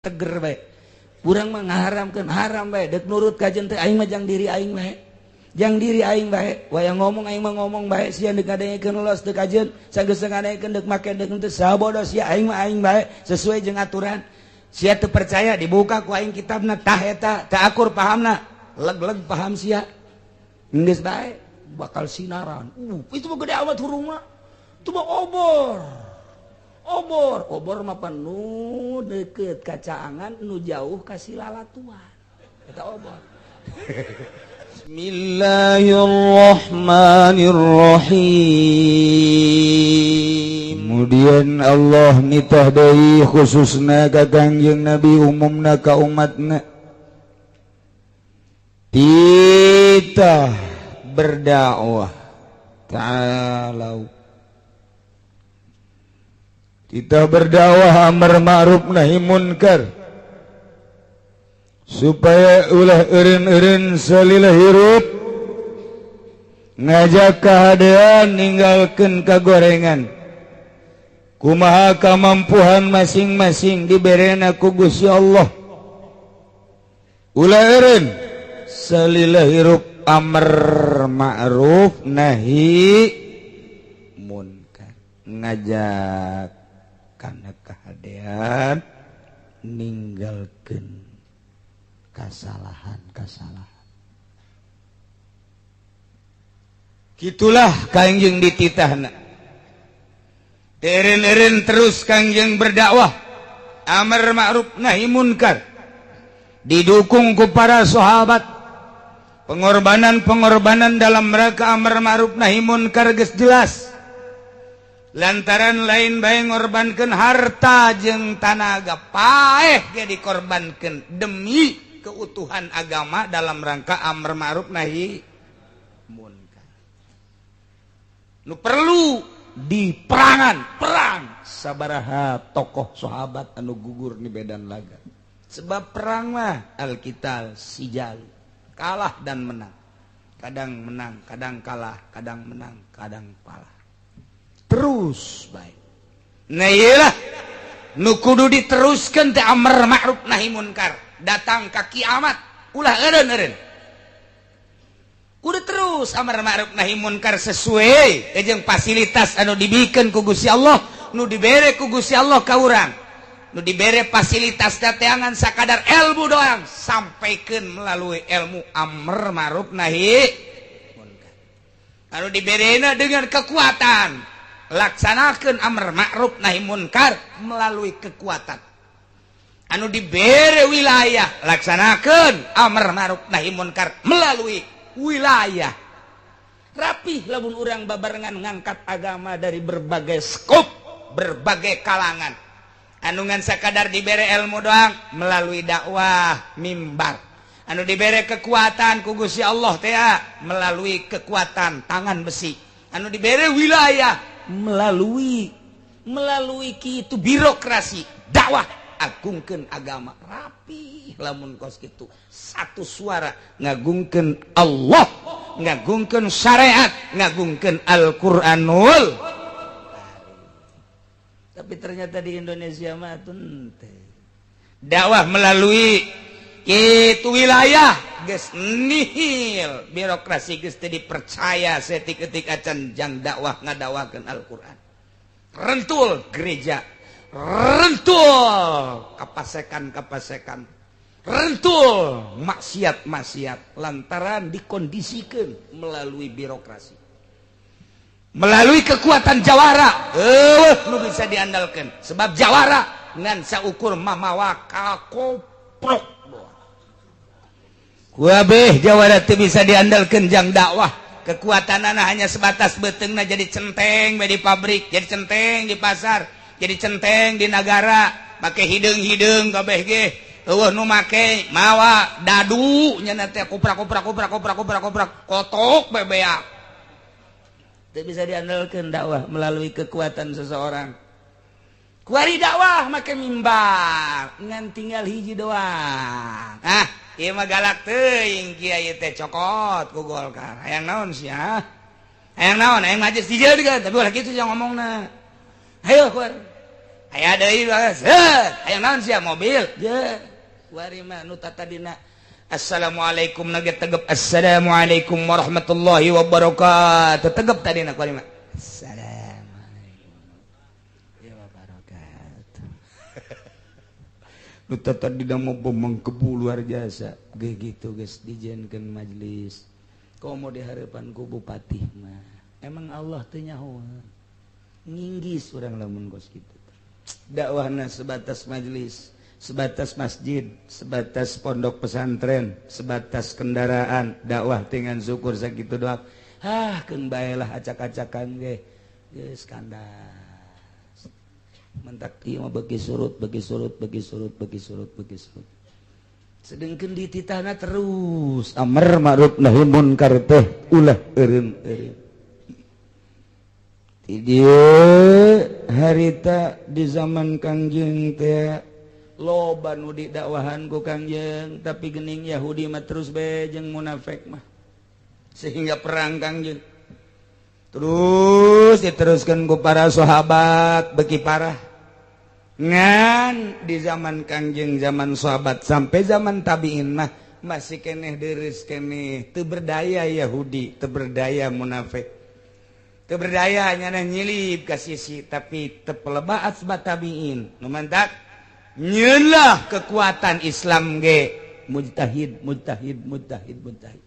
Teger bae. Urang mah ngaharamkeun haram bae, dek nurut kajen teh aing mah jang diri aing bae. Jang diri aing bae. Wayang ngomong aing mah ngomong bae, sia deuk ngadengekeun los teu kajen, sageus ngadengekeun deuk make deuk henteu sabodo sia, aing mah aing bae sesuai jeung aturan. Sia teu percaya, dibuka ku aing kitabna, tah eta teu akur pahamna, leg-leg paham sia. Geus bae bakal sinaran. Itu mah gede amat hurung mah. Itu mah obor. Obor, obor mah penuh deket kacaangan, nu jauh kasih lalatuan. Eta obor. Bismillahirrahmanirrahim. Kemudian Allah nitah deui, khususna ka Kangjeng Nabi, umumna ka umatna. Titah berdakwah. Ta'alau. Kita berdakwah amar ma'ruf nahi munkar supaya ulah eureun-eureun salila hirup, ngajak kahadean, ninggalkeun kagorengan. Kumaha kamampuhan masing-masing diberena ku Gusti Allah, ulah eureun salila hirup amar ma'ruf nahi munkar, ngajak karena kehadean, ninggalkan kesalahan-kesalahan. Gitulah Kangjeng dititahna. Eureun-eureun terus Kangjeng berdakwah amar ma'ruf nahi munkar, didukung ku para sahabat. Pengorbanan-pengorbanan dalam mereka amar ma'ruf nahi munkar geus jelas, lantaran lain bae ngorbankeun harta jeung tanaga, paeh ge dikorbankeun demi keutuhan agama dalam rangka amar ma'ruf nahi munkar. Nu perlu di perangan perang, sabaraha tokoh sahabat anu gugur di medan laga, sebab perang mah alkital sijal, kalah dan menang, kadang menang kadang kalah, kadang menang kadang kalah terus baik. Nah, iyalah nu kudu diteruskan teh amar ma'ruf nahi munkar datang ka kiamat. Ulah eureun-eureun, kudu terus amar ma'ruf nahi munkar sesuai jeung fasilitas anu dibikeun ku Gusti Allah, nu dibere ku Gusti Allah ka urang. Nu dibere fasilitas dateangan sakadar ilmu doang, sampaikan melalui ilmu amar ma'ruf nahi munkar. Anu diberena dengan kekuatan, laksanakan amar ma'ruf nahi munkar melalui kekuatan. Anu dibere wilayah, laksanakan amar ma'ruf nahi munkar melalui wilayah. Rapih lamun urang babarengan ngangkat agama dari berbagai skop, berbagai kalangan. Anu ngan sakadar dibere ilmu doang, melalui dakwah mimbar. Anu dibere kekuatan ku Gusti Allah teh melalui kekuatan tangan besi. Anu dibere wilayah melalui melalui kitu birokrasi, dakwah agungkeun agama. Rapi lamun kos kitu, satu suara ngagungkeun Allah, ngagungkeun syariat, ngagungkeun Al-Qur'anul. Tapi ternyata di Indonesia mah teu. Dakwah melalui itu wilayah geus nihil, birokrasi geus teu dipercaya setik-etik acan jang dakwah ngadakwakeun Al-Qur'an. Rentul gereja, rentul kapasekan-kapasekan, rentul maksiat-maksiat, lantaran dikondisikan melalui birokrasi, melalui kekuatan jawara. Lu bisa diandalkan, sebab jawara ngan saukur mamawa kakoprok. Wabeh jawara teu bisa diandalkan jang dakwah. Kekuatan anak hanya sebatas betengna jadi centeng di pabrik, jadi centeng di pasar, jadi centeng di negara, make hidung-hidung kabeh ge eueuh nu make mawa dadu nya teh kuprak kuprak kuprak kuprak kuprak kuprak kotok bebeak. Teu bisa diandalkan dakwah melalui kekuatan seseorang. Kuari dakwah make mimbar ngan tinggal hiji doang. Ah, ieu mah galak teuing kiai teh, cokot ku Golkar. Hayang naon sia? Hayang naon? Hayang majelis dijieun, tapi ulah kitu yang ngomongna. Ayo keluar. Aya deui, aya naon sia mobil je. Kuari mah nu tadina assalamualaikum nage tegep, assalamualaikum warahmatullahi wabarakatuh tegep tadina, kuari mah assalamualaikum ya wabarakatuh. Nu tadina mau mengkebu luar biasa ge gitu geus dijieunkeun majelis komo di harapan ku bupati mah. Emang Allah teu nyaho nginggis urang lamun kos kitu. Dakwahna sebatas majelis, sebatas masjid, sebatas pondok pesantren, sebatas kendaraan dakwah dengan syukur sakitu doang. Hah, keun bae lah, acak-acakan ge geus kandas. Mentak ieu mah bagi surut, bagi surut, bagi surut, bagi surut, bagi surut. Sedengkeun di titahna terus amar ma'ruf nahi munkar teh ulah eureun-eureun. Di dieu harita di zaman Kangjeng teh loba nu didakwahan ku Kangjeng, tapi gening Yahudi mah terus bae jeung munafik mah, sehingga perang Kangjeng terus diteruskan ku para sahabat beki parah. Ngan di zaman Kangjeng, zaman sahabat sampai zaman tabiin mah masih keneh deres keneh, teu berdaya Yahudi, teu berdaya munafik, teu berdaya, nyana nyilip ka sisi, tapi teu peleba asba tabiin. Nu mantak nyelah kekuatan Islam ge mujtahid, mujtahid, mujtahid, mujtahid.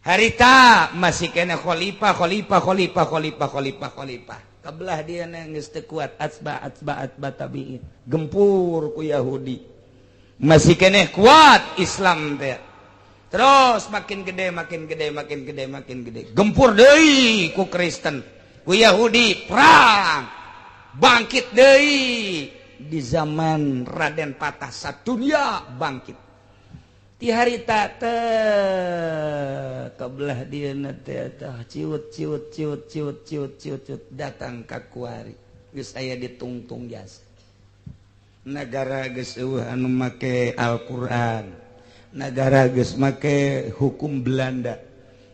Harita masih kena khalifah, khalifah, khalifah, khalifah, khalifah, khalifah. Kebelah dia geus teu kuat atsba atsba atsba tabiin, gempur ku Yahudi, masih keneh kuat Islam teh. Terus makin gede, makin gede, makin gede, makin gede, gempur deui ku Kristen, ku Yahudi, perang, bangkit deui di zaman Raden Patah, satunya bangkit di harita teh. Kebelah dia teh ciut ciut ciut ciut ciut ciut ciut datang ka kuari geus aya ditungtung jasa negara, geus eueuh anu make Al-Qur'an, negara geus make hukum Belanda,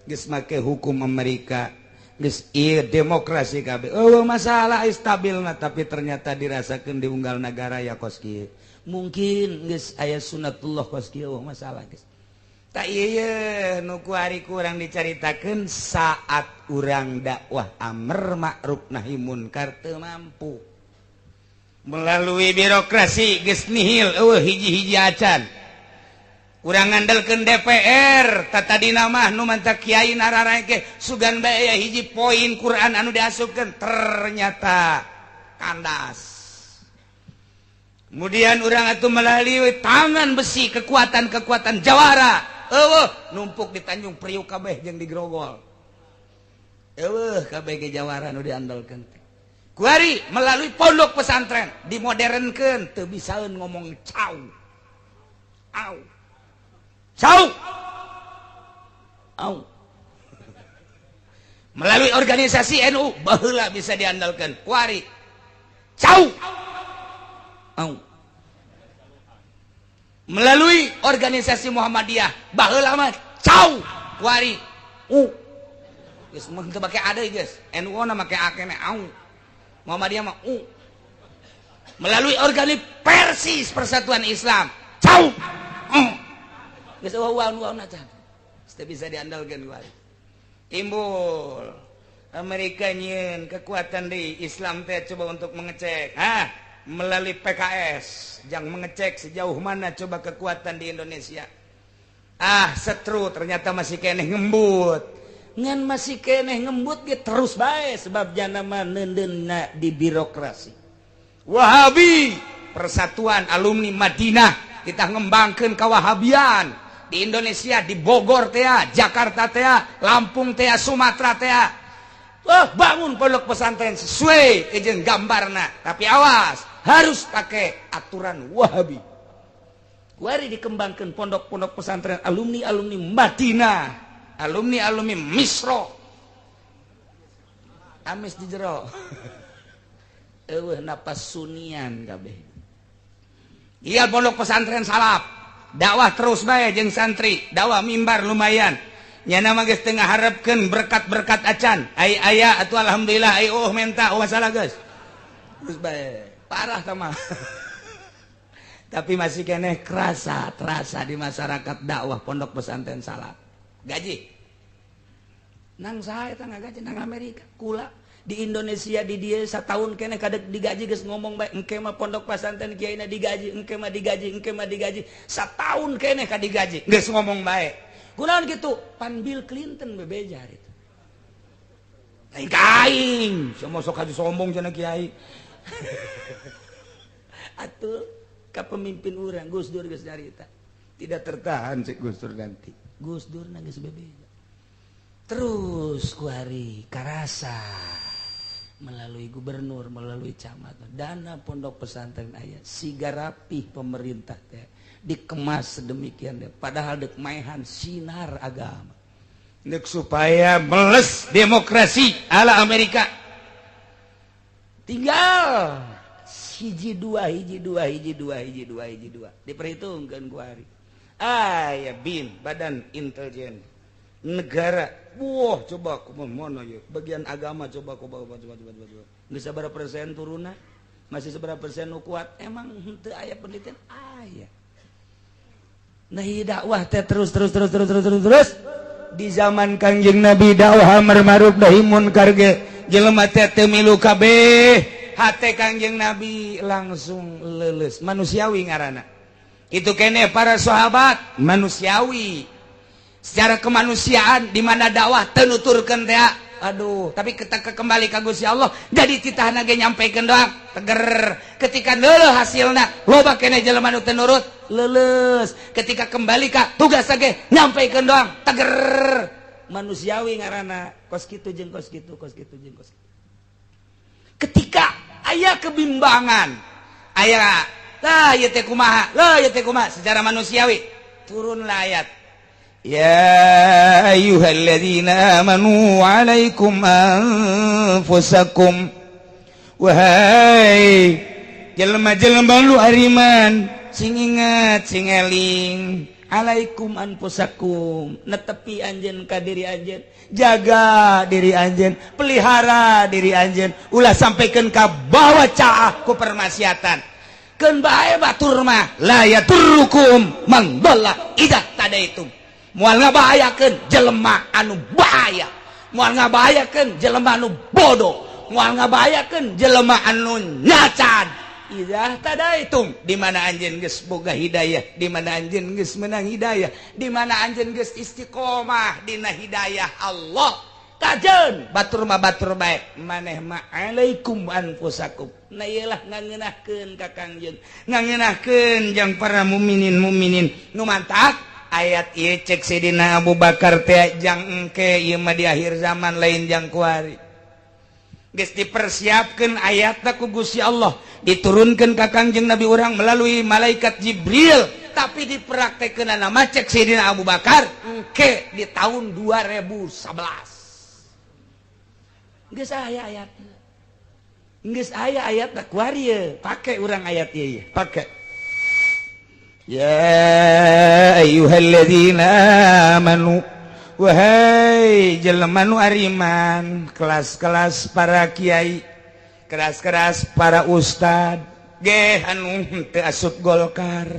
geus make hukum Amerika, geus ieu demokrasi kabeh, eueuh masalah, stabil. Nah, tapi ternyata dirasakeun di unggal negara ya kos kieu. Mungkin geus aya sunatullah kos kieu, eueuh masalah geus. Tak iya nu kuari kurang dicaritakeun, saat urang dakwah amar ma'ruf nahi munkar teu mampu melalui birokrasi, geus nihil, eueuh hiji-hiji acan. Kurang ngandalkeun DPR tata dina mah nu mantak kiai nararae sugan bae aya hiji poin Quran anu diasupkeun, ternyata kandas. Kemudian urang atuh melalui tangan besi kekuatan-kekuatan jawara, eueuh numpuk di Tanjung Priuk kabeh jeung di Grogol, eueuh kabeh ge jawara nu diandalkeun. Kuari melalui pondok pesantren dimodernkeun, teu bisaeun ngomong cau au cau au. Melalui organisasi NU baheula bisa diandalkan, kuari cau au. Melalui organisasi Muhammadiyah baheula mah cau, kuari u. Geus mah teu make ada geus, NU na make akene au, Muhammadiyah mah u. Melalui organi Persis, Persatuan Islam, cau u. Geus eueuh anu acan. Teu bisa diandalkan. Kuari timbul Amerika nyieun kekuatan di Islam teh, coba untuk mengecek, ah, melalui PKS jangan mengecek sejauh mana coba kekuatan di Indonesia. Ah, setru, ternyata masih keneh ngembut. Ngan masih keneh ngembut ge terus bae, sebab jana mah neundeunna di birokrasi. Wahabi, Persatuan Alumni Madinah, kita ngembangkeun kewahabian di Indonesia, di Bogor teh, Jakarta teh, Lampung teh, Sumatera teh. Oh, bangun pondok pesantren sesuai jeung gambarna, tapi awas, harus pakai aturan Wahabi. Kuari dikembangkan pondok-pondok pesantren alumni-alumni Madinah, alumni-alumni Misro, amis di jero eueuh napas sunian kabeh. Iya, pondok pesantren salaf, dakwah terus bae jeung santri, dakwah mimbar lumayan. Nyana mah geus teu ngaharepkeun berkat-berkat acan, ai aya atuh alhamdulillah, ai oh menta, oh masalah, geus terus bae. Parah sama, tapi masih keneh kerasa, terasa di masyarakat dakwah pondok pesantren salah gaji. Nang saya tangga gaji nang Amerika, kula di Indonesia di dia setahun keneh kadek digaji geus ngomong bae, engke mah pondok pesantren kiaina digaji, engke mah digaji, engke mah digaji. Setahun keneh ka digaji geus ngomong bae. Kunaon kitu? Pan Bill Clinton bebeja itu. Lain kaing, semua sok haji sombong cenah kiai. Atuh ka pemimpin urang Gus Dur geus nyarita. Tidak tertahan si Gus Dur nanti. Gus Dur geus bebeja. Terus kuari karasa melalui gubernur, melalui camat, dana pondok pesantren aya siga rapih pemerintah teh dikemas sedemikian deh, padahal dek maehan sinar agama. Dek supaya meles demokrasi ala Amerika. Tinggal hiji dua, hiji dua, hiji dua, hiji dua, hiji dua, diperhitungkan kuari aya BIN, Badan Intelijen Negara. Wah, coba aku mana ya bagian agama, coba aku coba coba coba coba coba. Nggak seberapa persen turunna, masih seberapa persen nu kuat. Emang henteu aya penelitian? Aya. Nah, ieu dakwah teh terus terus terus terus terus terus terus. Di zaman Kangjeng Nabi dakwah amar ma'ruf nahi munkar ge jelema teh teu milu kabeh, hate Kangjeng Nabi langsung leuleus. Manusiawi ngaranna itu kene. Para sahabat manusiawi secara kemanusiaan, di mana dakwah teu nuturkeun teh, aduh. Tapi ketika kembali ka Gusti Allah, jadi titahna ge nyampaikan doang, teger. Ketika leuleus hasilna, loba kene jelema nu teu nurut, leuleus. Ketika kembali ka tugas ge nyampaikan doang, teger. Manusiawi ngaranna, kos kitu jeung kos kitu, kos kitu jeung kos kitu. Ketika aya kebimbangan, aya lah ieu teh kumaha lah, ieu teh kumaha, secara manusiawi turunlah ayat ya ayyuhalladzina amanu alaikum anfusakum. Wahai jelema-jelema lu ariman, sing ingat, sing eling, alaikum anfusakum, netepi anjeun ka diri anjeun, jaga diri anjeun, pelihara diri anjeun, ulah sampaikan ka bawa caah ku permaksiatan. Keun bae batur mah, la yadurrukum man dhalla idza ihtadaitum. Moal ngabahayakeun jelema anu bahaya, moal ngabahayakeun jelema anu bodoh, moal ngabahayakeun jelema anu nyacan, idza ihtadaitum, di mana anjeun geus boga hidayah, di mana anjeun geus menang hidayah, di mana anjeun geus istiqomah dina hidayah Allah. Kajen batur mah batur bae, maneh mah alaikum anfusakum. Nah, iyalah ngangeunahkeun ka Kangjeng, ngangeunahkeun jang para mukminin mukminin nu mantak. Ayat ieu cek Sidina Abu Bakar teh jang engke ieu mah di akhir zaman, lain jang kuari. Geus dipersiapkeun ayatna ku Gusti Allah, diturunkeun ka Kangjeng Nabi urang melalui malaikat Jibril, tapi dipraktekkeun nama cek Sidina Abu Bakar engke di tahun 2011. Geus aya ayat, geus aya ayat kuari ye. Pake urang ayat ieu, pake ya ayyuhalladzina amanu. Wahai jelema nu ariman, kelas-kelas para kiai, keras-keras para ustad geh, anu teu asup Golkar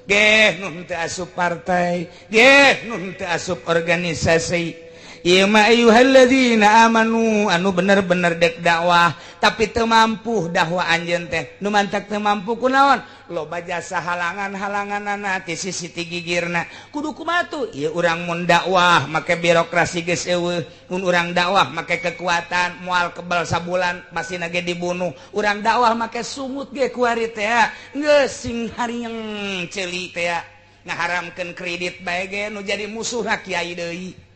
geh, nu teu asup partai geh, nu teu asup organisasi. Ieu mah ayyuhalladzina amanu, anu bener-bener dek dakwah tapi teu mampu dakwah anjeun teh. Nu mantak teu mampu kunaon? Loba jasa halangan-halanganana ti sisi ti gigirna. Kudu kumaha tuh ieu urang mun dakwah? Make birokrasi geus eueuh. Mun urang dakwah make kekuatan, moal kebal, sabulan masih ge dibunuh. Urang dakwah make sungut ge kuari teh geus sing harieng ceuli teh. Ngaharamkeun kredit bae ge, nu jadi musuh kiai deui.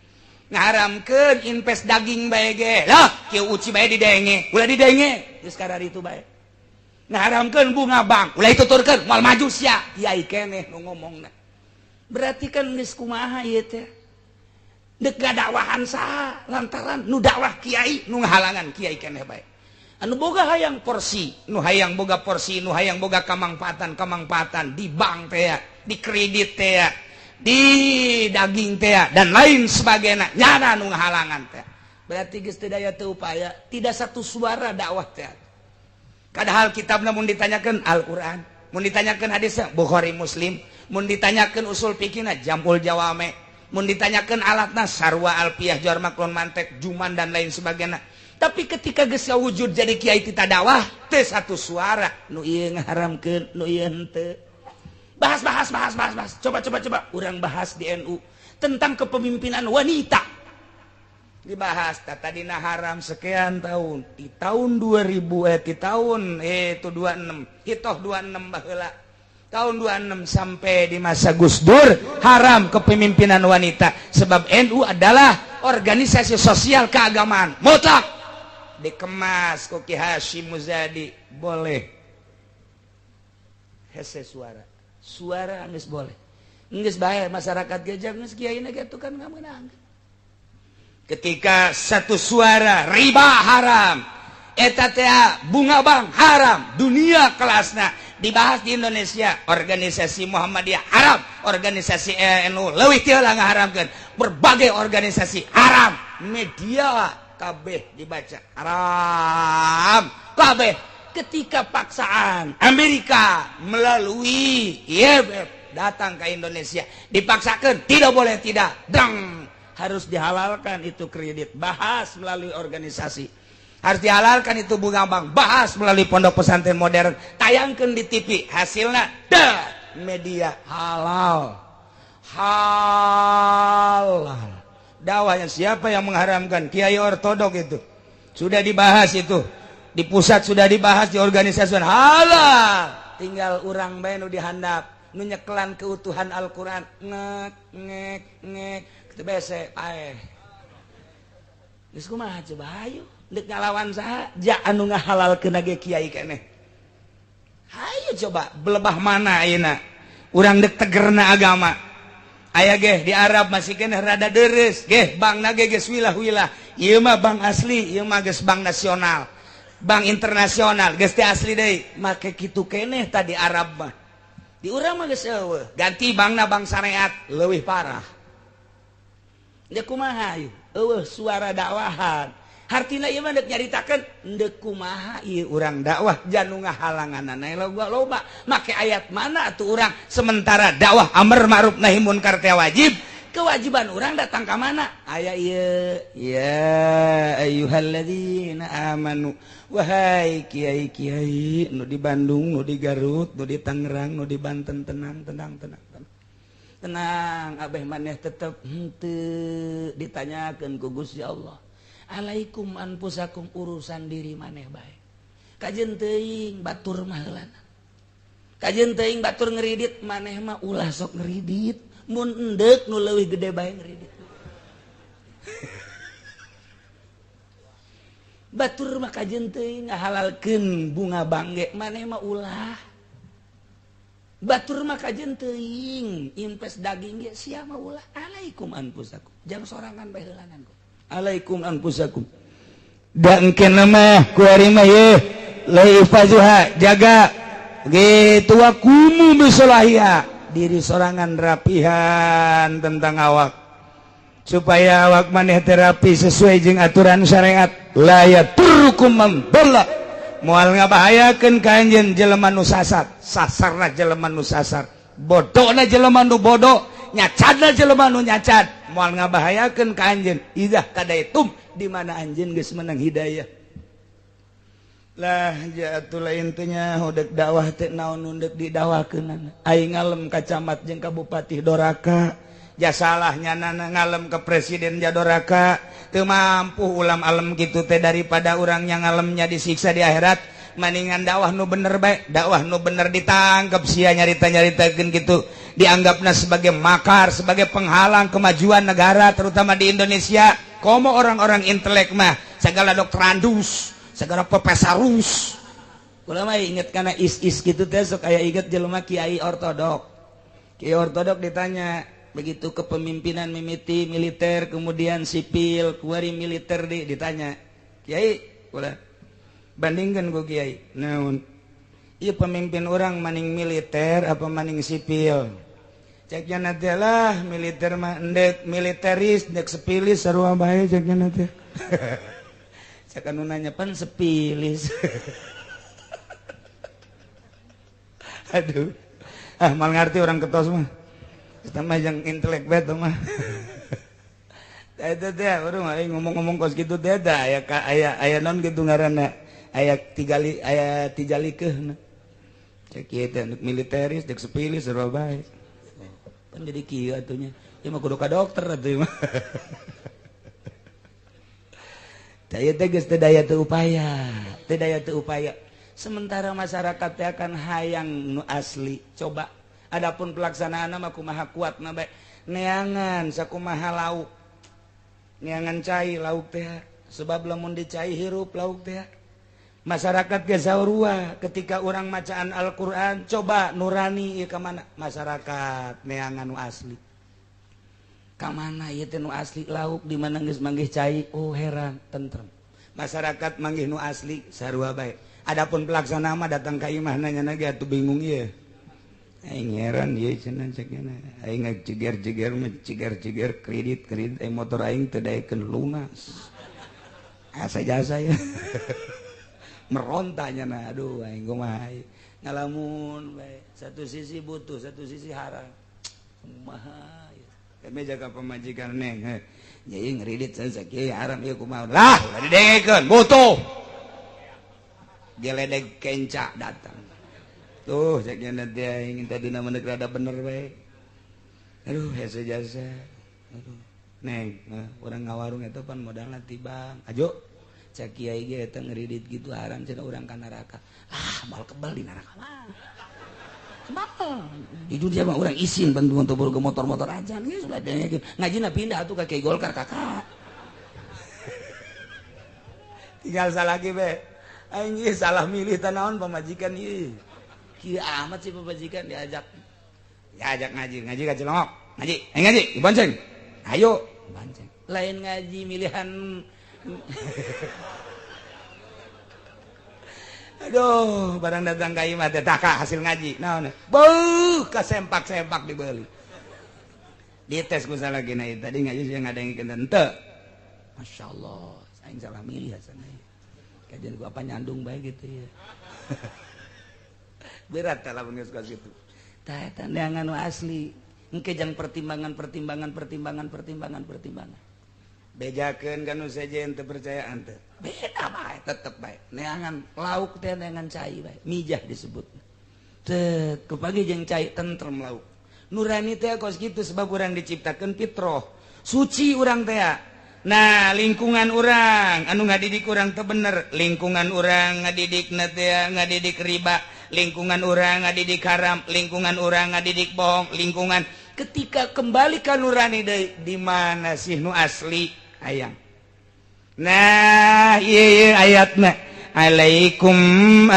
Ngaharamkeun invest daging bae ge lah, kieu uci bae didenge, ulah didenge geus kadar itu bae. Ngaharamkeun bunga bank, ulah dituturkeun, moal maju sia. Kiai keneh nu ngomongna. Berarti kan geus kumaha ieu teh? Dek dakwahan saha? Lantaran nu dakwah kiai, nu ngahalangan kiai keneh bae. Anu boga hayang porsi, nu hayang boga porsi, nu hayang boga kamangpaatan kamangpaatan di bank teh, di kredit teh, di daging teh, dan lain sebagainya, nyana nu ngahalangan teh. Berarti geus teu daya teu upaya, tidak satu suara dakwah teh. Kadahal kitabna mun ditanyakeun Al-Qur'an, mun ditanyakeun hadisna Bukhari Muslim, mun ditanyakeun usul fikihna Jamul Jawame, mun ditanyakeun alatna Sarwa Alfiyah Jawar Maklon Mantek Juman dan lain sebagainya. Tapi ketika geus wujud jadi kiai tita dakwah teu satu suara, nu ieu ngaharamkeun, nu ieu henteu. Bahas bahas bahas bahas bahas. Coba coba coba urang bahas di NU tentang kepemimpinan wanita. Dibahas tadina haram sekian tahun. Di tahun 2000 di tahun itu 26, hitoh 26 baheula. Tahun 26 sampai di masa Gus Dur haram kepemimpinan wanita sebab NU adalah organisasi sosial keagamaan mutlak. Dikemas ku Ki Hasyim Muzadi boleh. Hese suara. Suara geus boleh. Geus bae masyarakat ge geus kiai na ge kan ngamenang. Ketika satu suara riba haram, eta teh bunga bank haram, dunia kelasna dibahas di Indonesia, organisasi Muhammadiyah haram, organisasi NU leuwih ti heula ngaharamkeun, berbagai organisasi haram, media kabeh dibaca haram kabeh. Ketika paksaan Amerika melalui IMF datang ke Indonesia, dipaksakan tidak boleh tidak, dang harus dihalalkan itu kredit, bahas melalui organisasi, harus dihalalkan itu bunga bank, bahas melalui pondok pesantren modern, tayangkan di TV, hasilnya dah media halal halal. Dakwahnya siapa yang mengharamkan? Kiai ortodok itu sudah dibahas, itu di pusat sudah dibahas, di organisasi halal, tinggal urang bae nu dihandap nu nyekelan keutuhan Al-Qur'an, ngek ngek ngek kitu bese paeh. Geus kumaha coba, hayu deuk ngalawan saha? Ja anu ngahalalkeun ge kiai keneh. Hayu coba belebah mana ayeuna urang deuk tegerna agama. Aya ge di Arab masih keneh rada deres ge bankna ge geus wilah-wilah. Ieu mah bank asli, ieu mah geus bank nasional, bank internasional, geus teh asli deui. Make kitu keneh tadi Arab mah. Di urang mah geus eueuh, ganti bankna bank syariat leuwih parah. Ya kumaha ieu? Eueuh suara dakwahan. Hartina ieu mah deuk nyaritakeun deuk kumaha ieu urang dakwah janu ngahalanganana loba loba. Make ayat mana atuh urang sementara dakwah amar ma'ruf nahi munkar teh wajib. Kewajiban urang datang ka mana? Aya ieu ya ayyuhalladzina amanu, wahai kiai-kiai nu di Bandung, nu di Garut, nu di Tangerang, nu di Banten, tenang tenang tenang tenang. Tenang, abeh maneh tetep henteu ditanyakeun ku Gusti Allah. Alaikum anfusakum, urusan diri maneh bae. Kajeun teuing batur mah heulana. Kajeun teuing batur ngeridit, maneh mah ulah sok ngeridit. Mun endek nu leuwih gede bae ngeridit. Batur mah kajeun teuing ngahalalkeun bunga bangge, maneh mah ulah. Batur mah kajeun teuing invest daging ge sia mah ulah. Alaikum anfusakum. Jang sorangan bae heulanan ku. Alaikum anfusakum. Da engkeuna mah kuari mah ye laifazuha jaga gitu wa kumu bisolahia, diri sorangan rapihan tentang awak supaya awak maneh terapi sesuai jeung aturan syariat. La yaturukum man dhalla, moal ngabahayakeun ka anjeun jelema nu sasar, sasarna jelema nu sasar, bodona jelema nu bodoh, nyacadna jelema nu nyacad, moal ngabahayakeun ka anjeun idzah tadaitum, di mana anjeun geus menang hidayah. Lah jatulah intinya udah dakwah teh naon nu deuk didakwakeunana. Aing ngalem ka camat jeung ka bupati doraka, ja salahnya nana ngalem ke presiden ja doraka, teu mampu ulam alem kitu teh daripada urang yang ngalemnya disiksa di akhirat. Maningan dakwah nu bener bae, dakwah nu bener ditangkep sia nyarita-nyaritakeun kitu, dianggapna sebagai makar, sebagai penghalang kemajuan negara terutama di Indonesia. Komo orang-orang intelek mah segala doktorandus, segala profesorus. Kula mah inget kana is-is gitu teh sok aya inget jelema kiai ortodok. Kiai ortodok ditanya begitu kepemimpinan mimiti militer kemudian sipil, kuari militer di ditanya, "Kiai, kula bandingkan ku kiai. Naon? Ieu pemimpin orang maning militer apa maning sipil?" Ceknya nanti lah militer mah endek militeris ndek sepilis sarua bae ceknya nanti. Cek anu nanya pan sepilis. Aduh. Ah, mal ngerti orang ketos mah. Kita mah yang intelek bet mah. Eta teh urang ngomong-ngomong kos kitu teh da aya aya aya naon kitu ngaranna. Aya tigali aya tijalikeuhna. Cek ieu teh militeris dek sepilis sarua bae. Pan jadi kieu atuh nya. Ieu mah kudu ka dokter atuh mah. Tah ieu teh geus teu daya teu upaya, teu daya teu upaya. Sementara masyarakat teh akan hayang nu asli. Coba adapun pelaksanaan mah kumaha kuatna bae. Neangan sakumaha lauk. Neangan cai lauk teh sebab lamun dicai hirup lauk teh. Masyarakat ge saurua ketika urang macaan Al-Qur'an coba nurani ieu ka mana masyarakat neangan nu asli. Ka mana ieu teh nu asli lauk di mana geus manggih cai oh heran tentrem. Masyarakat manggih nu asli sarua bae. Adapun pelaksana mah datang ka imah nanya ge atuh bingung ieu. Aing heran ieu cenah cek nya. Aing jeger-jeger mah jeger-jeger kredit-kredit aing motor aing teu daekeun lunas. Asa jasa ya. Merontanya nah aduh aing kumaha ngalamun bae. Satu sisi butuh, satu sisi haram. Kumaha ieu. Kami jaga pamajikan neng. Nya ieu ngredit sakieu haram ieu kumaha. Lah, ulah didengekeun, butuh. Geledek kenca datang. Tuh cek nya teh aing tadina mah rada bener bae. Aduh hese jasa. Aduh neng, urang ngawarung eta pan modalna tibang. Ajo cek kiai ge eta ngredit gitu haram cenah urang ka neraka. Ah, moal kebal di neraka mah. Kebal. Di dunia mah urang isin bantu untuk ke motor-motor aja geus ulah dengekeun. Ngajina pindah atuh ka Kiai Golkar kakak. Tinggal salah lagi be. Aing ieu salah milih tanaon pamajikan ieu. Kieu amat sih pamajikan diajak. Diajak ngaji, ngaji ka Cilongok. Ngaji, ayo ngaji, dibonceng. Ayo, bonceng. Lain ngaji milihan. Aduh, barang datang ka imah teh taka hasil ngaji. Naon? Beuh, kasempak-sempak dibeli. Dites ku salah gina tadi ngaji sih ngadengikeun henteu. Masyaallah, aing salah milih asana. Kajian gua apa nyandung bae gitu ya. Berat lah geus kos kitu. Tah eta neangan nu asli. Engke jang pertimbangan pertimbangan pertimbangan pertimbangan pertimbangan. Bejakeun ka nu sejen teu percayaan teh. Beda bae tetep bae. Neangan lauk teh neangan cai bae. Mijah disebut. Teu kepagi jeung cai tentrem lauk. Nurani teh kos kitu sebab urang diciptakeun fitrah. Suci urang teh. Nah, lingkungan urang anu ngadidik urang teu bener, lingkungan urang ngadidikna teh ngadidik riba, lingkungan urang ngadidik haram, lingkungan urang ngadidik bohong, lingkungan ketika kembali ka nurani deui di mana sih nu asli hayang. Nah, ieu ayatna alaikum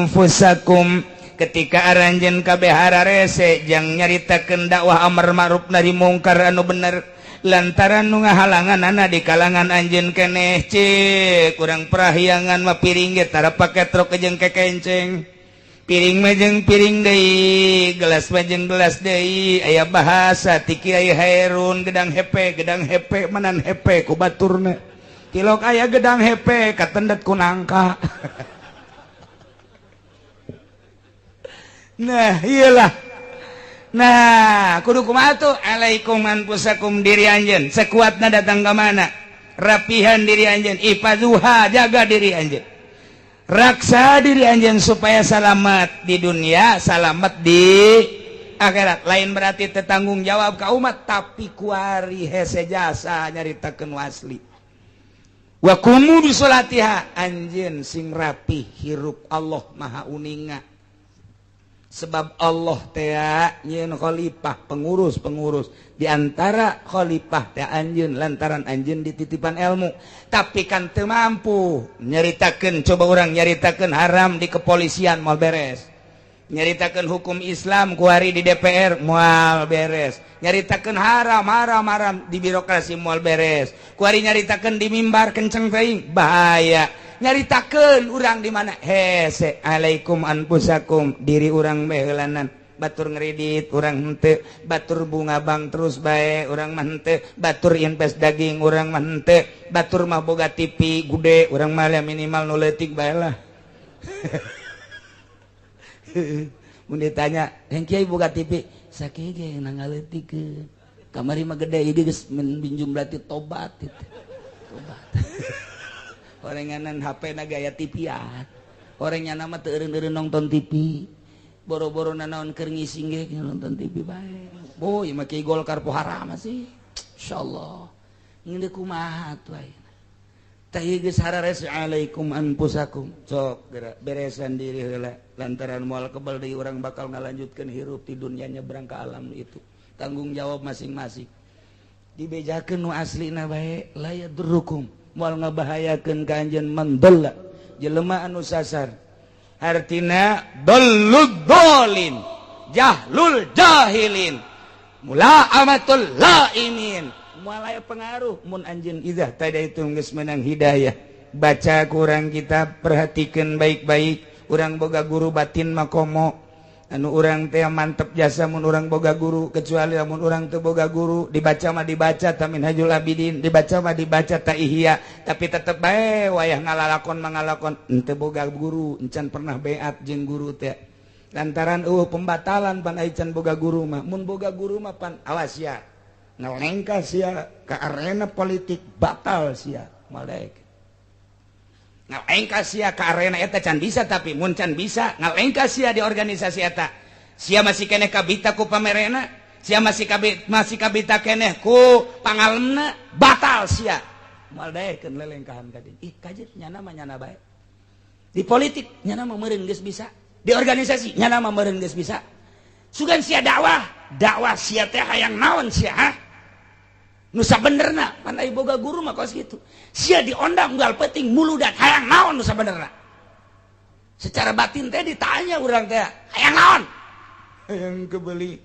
anfusakum ketika aranjeun kabeh hararese jang nyaritakeun dakwah amar ma'ruf nahi mungkar anu bener lantaran nu ngahalangan ana di kalangan anjeun keneh ceuk kurang prahyangan mah piring ge tara pake truk jeung kekenceng piring mah jeung piring deui gelas mah jeung gelas deui aya bahasa ti Kiai Hairun gedang hepe manan hepe ku baturna tilok aya gedang hepe katendet ku nangka. Nah iyalah. Nah kudu kumaha tuh alaikum anfusakum diri anjeun sekuatna datang ka mana rapihan diri anjeun ifazuha jaga diri anjeun raksa diri anjeun supaya selamat di dunia selamat di akhirat. Lain berarti tetanggung jawab ka umat tapi kuari hese jasa nyaritakeun asli wa qumu bi sholatiha anjeun sing rapi hirup Allah maha uninga sebab Allah teh nyeun khalifah pengurus-pengurus di antara khalifah teh anjeun lantaran anjeun dititipan ilmu tapi kan teu mampu nyaritakeun coba urang nyaritakeun haram di kepolisian moal beres nyaritakeun hukum Islam kuari di DPR moal beres nyaritakeun haram haram haram di birokrasi moal beres kuari nyaritakeun di mimbar kenceng teuing bahaya nyaritakeun urang di mana hese alaikum anfusakum diri urang bae batur ngredit urang henteu batur bunga bank terus bae urang mah henteu batur invest daging urang mah henteu batur mah boga TV gede urang mah minimal nu leutik bae lah. Mun ditanya, "Yang kiai boga TV?" Sakieu ge nangaleutikeun. Kamari mah gede ieu geus minjum berarti tobat itu. Tobat. Orenganan HP na gaya TV-an. Orangnya nama teu eureun-eureun nonton TV. Boro-boro nanaon keur ngising ge nonton TV bae. Boy, mah kiai Golkar poharam sih. Insyaallah. Ngeundeuk kumaha atuh ayeuna. Tah ieu geus harares alaikum anfusakum. Sok geura beresan diri heula lantaran moal kebal deui urang bakal ngalanjutkeun hirup di dunia nyebrang ka alam itu. Tanggung jawab masing-masing. Dibejakeun nu aslina bae la yadurrukum moal ngabahayakeun ka anjeun man dhalla jelema anu sasar. Artina dallud dolin jahlul jahilin mulaamatul laimin. Moal aya pengaruh mun anjeun idzah tadi itu geus menang hidayah. Baca kurang kita perhatikan baik-baik. Urang boga guru batin makomo anu urang teh mantep jasa mun urang boga guru, kecuali lamun urang teu boga guru dibaca mah dibaca ta Minhajul Abidin, dibaca mah dibaca ta Ihya, tapi tetep bae wayah ngalalakon mangalakon henteu boga guru, encan pernah beat jeung guru teh lantaran eueuh pembatalan pan ai can boga guru mah. Mun boga guru mah pan awas sia ngalengkah sia ke arena politik batal sia malek ngalengkah sia ke arena eta can bisa, tapi mun can bisa ngalengkah sia di organisasi eta sia masih keneh kabita ku pamerena, sia masih kabita keneh ku pangalemna, batal sia moal daekeun lelengkahan ka dieu. Ih kajet nyana mah nyana bae di politik nyana mah meureun geus bisa, di organisasi nyana mah meureun geus bisa, sugan sia dakwah dakwah sia teh hayang naon sia ha nu sabenerna pan ai boga guru mah kos kitu sia diondang unggal penting muludan hayang naon nu sabenerna. Secara batin teh ditanya urang teh hayang naon, hayang kebeli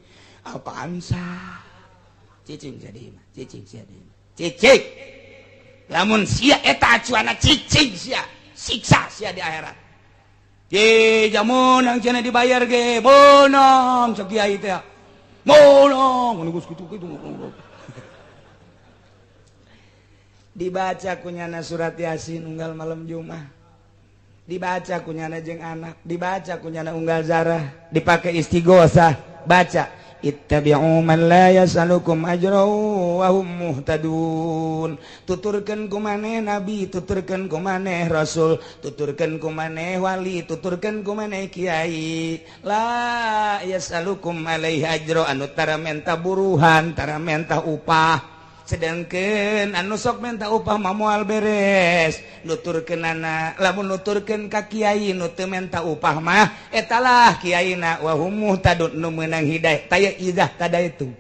apaan sah cicing sia mah, cicing sia mah cicing lamun sia eta acuana cicing sia siksa sia di akhirat. Ye jamun yang cenah dibayar ge meunang cek kiai teh meunang geus kitu-kitu. Dibaca kunyana surat Yasin unggal malam Jumat, dibaca kunyana jeung anak, dibaca kunyana unggal zarah, dipakai istighosah, baca ittabi'u man la yasalukum ajra wa hum muhtadun. Tuturkeun ku maneh nabi, tuturkeun ku maneh rasul, tuturkeun ku maneh wali, tuturkeun ku maneh kiai. La yasalukum alaihi ajra anu tara menta buruhan, tara menta upah. Sedangkan anu sok menta upah mah moal beres nuturkeunana. Lamun nuturkeun ka kiai nu teu menta upah mah etalah kiaina wa hum muhtadun nu meunang hidayah. Taya idzah tadaitu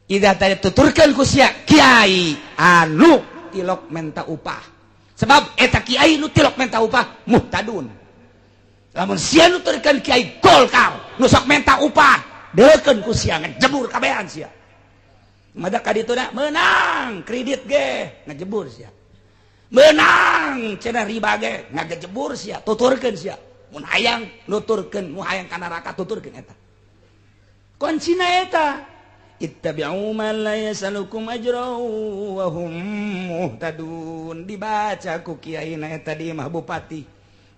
idzah tadi tuturkeun ku sia kiai anu tilok menta upah, sebab eta kiai nu tilok menta upah muhtadun. Lamun sia nuturkeun kiai Golkar nu sok menta upah deukeun ku sia ngejebur kabehan sia. Mada ka ditu menang kredit ge ngejebur sia, menang cenah riba ge ngagejebur sia, tuturkeun sia mun hayang nuturkeun, mun hayang ka neraka tuturkeun eta kuncina eta ittabi'u man la yasalukum ajra wa hum muhtadun. Dibaca ku kiai na eta di imah bupati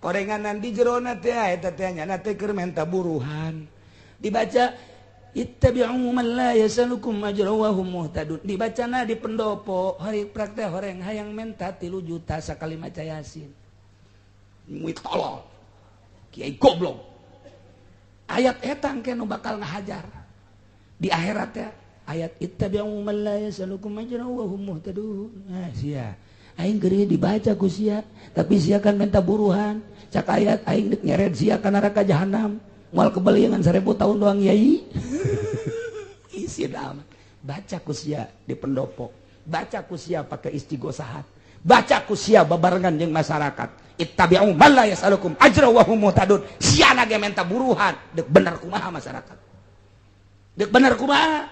korenganan di jerona teh eta teh nya teh keur menta buruhan, dibaca ittabi'u man la yasalukum ajra wa hum muhtadun, dibacana di pendopo hari praktek horeng hayang menta 3 juta sakali maca Yasin. Muit tolol kiai goblok. Ayat eta engke nu bakal ngahajar di akhirat ya, ayat ittabi'u man la yasalukum ajra wa hum muhtadun. Nah sia aing geureuh dibaca ku sia, tapi sia kan menta buruhan. Cak ayat aing deuk nyeret sia ka neraka jahanam. Moal kebeliangan 1000 tahun doang yai. Isi amat. Baca ku sia di pendopo, baca ku sia pakai istighosahat, baca ku sia babarengan jeung masyarakat. Ittabi'u man la yasalukum ajra wa hum muhtadun. Sia ge menta buruhan, deuk bener kumaha masyarakat. Deuk bener kumaha.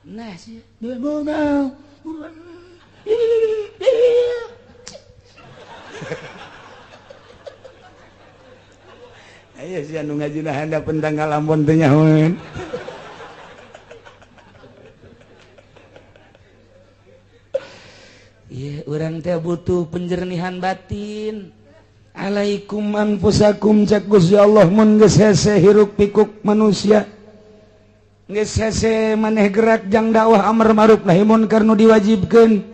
Nah sia dia mau. Aya sia nu ngajina handapeun tanggal Ambon teu nyahoeun. Ieu urang teh butuh penjernihan batin. Alaikum anfusakum cek Gusti Allah mun geus hese hiruk pikuk manusia. Geus hese maneh gerak jang dakwah amar ma'ruf nahi munkar nu diwajibkeun.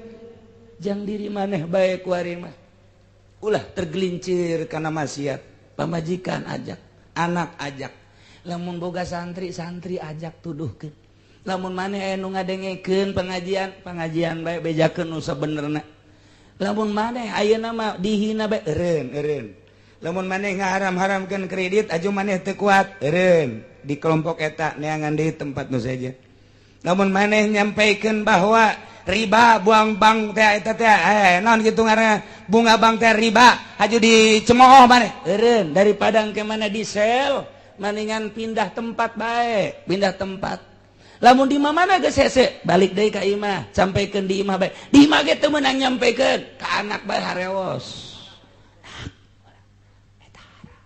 Jang diri maneh bae kuari mah. Ulah tergelincir kana maksiat. Pamajikan ajak, anak ajak. Lamun boga santri, santri ajak tuduhkeun. Lamun maneh aya nu ngadengekeun pengajian, pengajian bae bejakeun nu sabenerna. Lamun maneh ayeuna mah dihina bae eureun eureun. Lamun maneh ngaharam-haramkeun kredit aju maneh teu kuat eureun di kelompok eta neangan deui tempat nu sejen. Lamun maneh nyampaikeun bahwa riba buang bank teh eta teh naon kitu ngaranna bunga bank teh riba aju dicemooh maneh eureun daripada engke mana di sel mendingan pindah tempat bae, pindah tempat. Lamun di mana geus hese balik deui ka imah, sampaikeun di imah bae. Di imah ge teu meunang nyampaikeun ka anak bae harewos. Eta haram.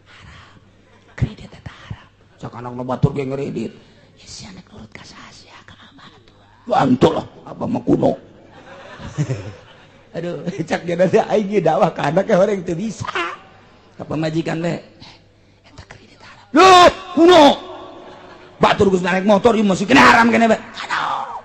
Haram. Kredit eta haram. Sok anak nu batur ge ngredit. Ya si anak nurut ka saha sia ka abah atuh. Bantu lah abah mah kuno. Aduh, cak dia teh aing ge dakwah ka anak orang teu bisa. Ka pamajikan bae. Eta kredit haram. Duh, kuno. Batur geus naik motor ieu masih kena haram kene bae. Aduh.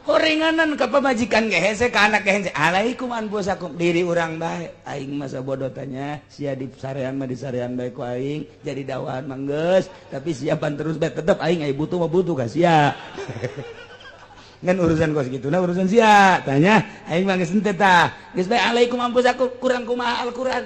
Horenganan ka pamajikan ge hese ka anak ge hese. Alaikum anfusakum diri urang bae. Aing mah sabodo tanya sia di sarean mah di sarean bae ku aing jadi dakwahan mah geus, tapi siapan terus bae tetep aing aya butuh mah butuh ka sia. Ngan urusan kos kitu na urusan sia. Tanya aing mah geus henteu tah. Geus bae alaikum anfusakum kurang kumaha Al-Qur'an.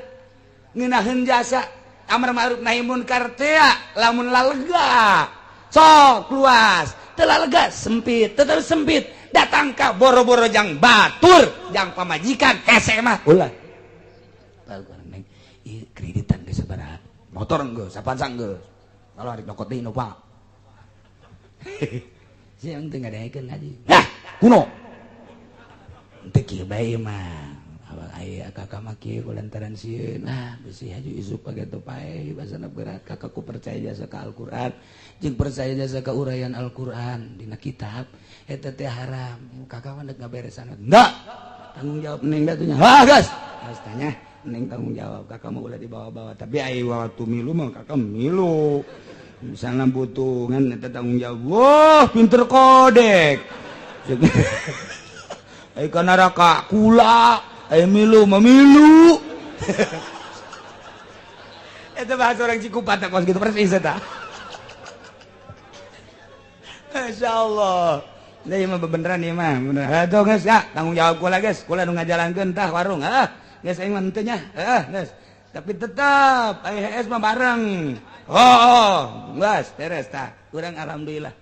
Ngeunaheun jasa amar ma'ruf nahi munkar teh lamun lalega. Sok luas, telah lega sempit, tetap sempit. Datang ka boro-boro jang batur, jang pamajikan hese mah ulah. Neng, ieu kreditan geus sabaraha? Motor geus, Avanza geus. Kalau arek nyokot deui Innova. Siang teu ngadengekeun ngaji. Nah, kuno. Teu kieu bae mah. Awal aya kakak mah kieu lantaran sieun. Nah, bisi haju isuk pake teu pae basana berat kakakku percaya jasa ka Al-Qur'an. Jeung percaya jasa ka uraian Al-Qur'an dina kitab eta teh haram. Kakak mah deuk ngaberesan. Enggak. Tanggung jawab neng atuh nya. Hah, geus. Geus tanya neng tanggung jawab kakak mah ulah dibawa-bawa. Tapi ai waktu milu mah kakak milu. Misalnya butuh ngan eta tanggung jawab. Wah, pinter kodek. Ai ka neraka kula. Ayo milu mah milu. Eta bahasa orang Cikupa kos gitu persis eta. Masya Allah. Nah, ieu mah bebeneran ieu mah. Bener. Atuh geus ya, tanggung jawab kula geus. Kula nu ngajalankeun tah warung. Ah, geus aing mah henteu nya. Heeh, geus. Tapi tetep aya HS mah bareng. Oh, geus beres tah. Urang alhamdulillah.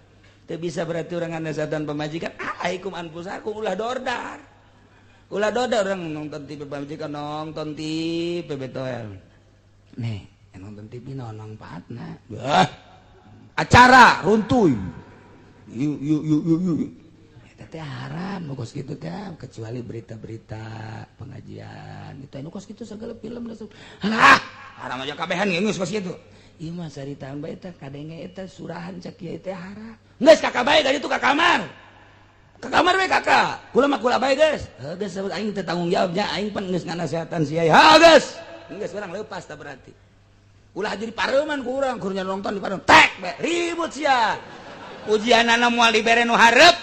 Teu bisa berarti urang nganasehatan pamajikan. Alaikum anfusakum ulah dordar. Ulah dordar orang nonton TV pamajikan nonton TV betoel. Nih, nonton TV naon mangfaatna? Wah. Acara runtuy. Yuk yuk yuk yuk yuk. Eta teh haram kos kitu teh kecuali berita-berita pengajian. Itu anu kos kitu segala film langsung. Halah, haram aja kabehan geus kos kitu. Ieu mah saritaan bae teh kadenge eta surahan cek kieu teh haram. Geus kakak bae ka ditu ka kamar. Ka kamar we kakak. Kula mah kula bae geus. Heuh geus aing teh tanggung jawabnya aing pan geus nganasehatan sia. Ha geus. Geus urang leupas tah berarti. Ulah jadi pareuman ku urang kur nonton di pareuman. Tek bae ribut sia. Ujianana moal dibere nu hareup.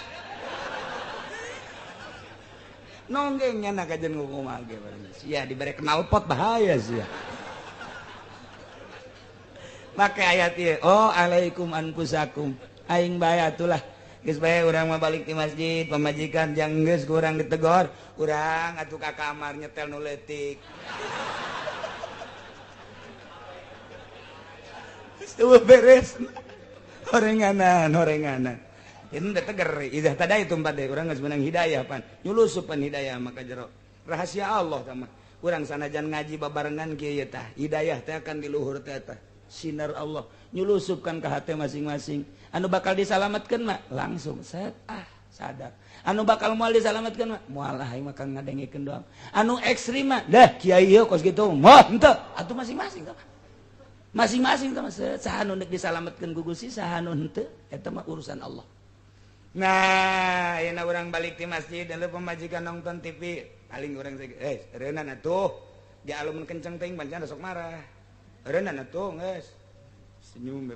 Nonggengnya nak kajian ngukumaha ge sia dibere knalpot bahaya sia. Make ayat ieu, oh alaikum anfusakum. Aing bae atulah. Geus bae urang mah balik di masjid, pamajikan jang geus ku urang ditegor, urang atuh ka kamar nyetel nu leutik. Geus beres. Horenganan, horenganan. Ini udah teger, idah tadi itu empat deh. Urang geus menang hidayah pan. Nyulusupan hidayah maka jero. Rahasia Allah sama. Urang sanajan ngaji babarengan kieu ye tah. Hidayah teh akan di luhur teh tah. Sinar Allah nyulusupkan ke hati masing-masing. Anu bakal disalamatkeun mah langsung set ah sadar. Anu bakal moal disalamatkeun mah moal ah aing mah ngadengekeun doang. Anu ekstrim mah dah kiai ieu kos kitu. Mah henteu atuh masing-masing tah. Masing-masing tah mah saha nu deuk disalamatkeun ku Gusti saha nu henteu eta mah urusan Allah. Nah, ayeuna urang balik di masjid dan pemajikan nonton TV, paling urang reunan atuh. Dia alum kenceng teuing pancen sok marah. Eureunana tuh geus. Senyum bae.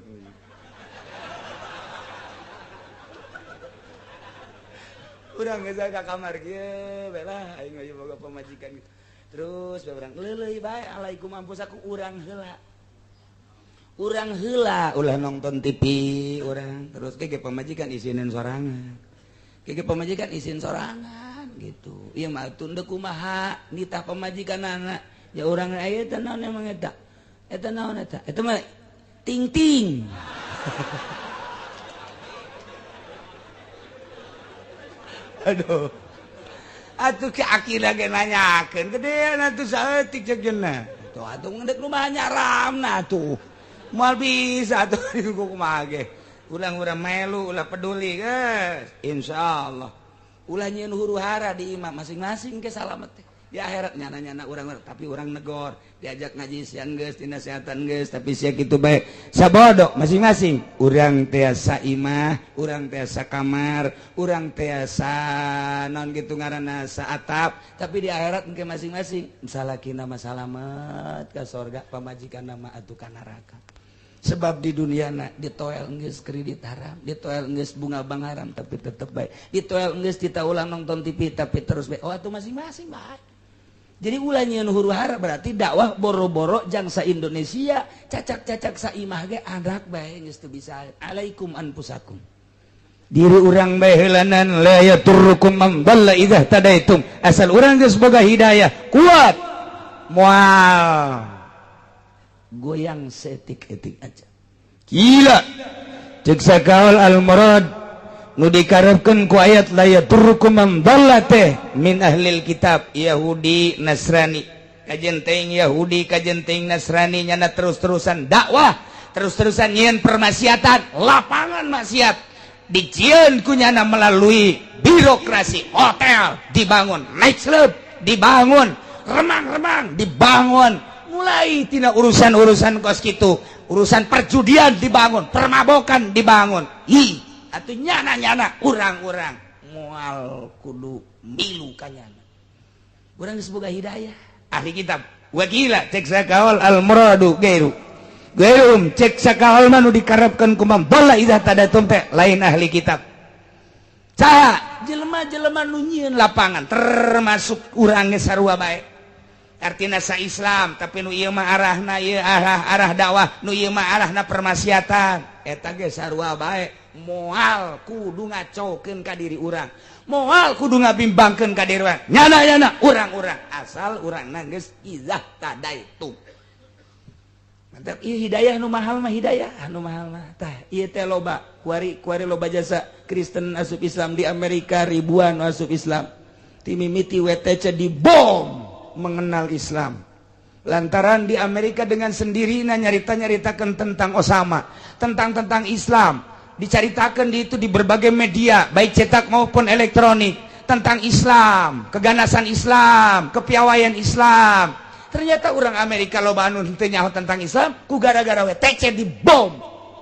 Urang geus ka kamar kieu bae lah aing mah boga pamajikan gitu. Terus bae urang leuleuy bae alaikum ampusakum urang heula. Urang heula ulah nonton TV urang terus ge pamajikan isinin sorangan. Ge pamajikan isin sorangan gitu. Ieu mah teu kumaha nitah pamajikan anak. Ya urang aya teh naon emang eta? Eta naon eta? Eta mah ting-ting. Aduh. Atuh ki akila ge nanyakeun gedean atuh saeutik ceuk jeuna. Tuh atuh ngeudek rumah nyaramna atuh. Moal bisa atuh kumaha ge. Ulah-urang melu, ulah peduli geus. Insyaallah. Ulah nyieun huru-hara di imah masing-masing ke salamet teh. Di akhirat nyana-nyana urang tapi urang negor, diajak ngaji siang geus, dinasehatan geus, tapi sia kitu bae. Sabodok masing-masing. Urang tiasa imah, urang tiasa kamar, urang tiasa naon kitu ngaranna saatap, tapi di akhirat engke masing-masing salakina mah salamet ka sorga, pamajikanna mah atuh ka neraka. Sebab di dunia na ditoel geus kredit haram, ditoel geus bunga bank haram tapi tetep bae. Ditoel geus kita ulang nonton TV tapi terus bae. Oh atuh masing-masing bae. Jadi ulah nyieun huru-hara berarti dakwah boro-boro jangsa Indonesia cacak-cacak saimah ge anak bae geus teu bisa. Alaikum anfusakum. Diri urang bae heulanan la yaturrukum man dhalla idza tadaitum. Asal urang geus boga hidayah kuat moal goyang seetik-etik aja. Gila. Ceuk sakaol al murad nu dikarepkeun ku ayat la yaturrukum man dhalla teh min ahlil kitab Yahudi Nasrani. Kajen teuing Yahudi kajen teuing Nasrani nyana terus-terusan dakwah, terus-terusan nyieun permaksiatan, lapangan maksiat dijieun ku nyana melalui birokrasi, hotel dibangun, night club dibangun, remang-remang dibangun, mulai tina urusan-urusan kos kitu, urusan perjudian dibangun, permabokan dibangun. Hi, atuh nyana-nyana urang-urang moal kudu milu ka nyana. Urang geus boga hidayah. Ahli kitab wakila cek sakaol al muradu gairu. Gairum cek sakaol mah nu dikarepkeun ku man dhalla idza tadatum teh lain ahli kitab. Saha jelema-jelema nu nyieun lapangan termasuk urang ge sarua bae. Artina sa Islam tapi nu ieu mah arahna ieu arah dakwah, nu ieu mah arahna permaksiatan. Eta ge sarua bae. Moal kudu ngacokeun ka diri urang, moal kudu ngabimbangkeun ka diri urang, nyana-nyana urang-urang asal urang geus idzah tadaitu. Mantap ieu hidayah nu mahal mah, hidayah nu mahal mah. Tah ieu teh loba kuari kuari loba jasa Kristen asup Islam di Amerika ribuan asup Islam. Ti mimiti WTC dibom mengenal Islam. Lantaran di Amerika dengan sendirinya nyarita-nyaritakan tentang Osama, tentang Islam. Dicaritakan di itu di berbagai media, baik cetak maupun elektronik, tentang Islam, keganasan Islam, kepiawaian Islam. Ternyata orang Amerika loba anu henteu nyaho tentang Islam, ku gara-gara WTC dibom,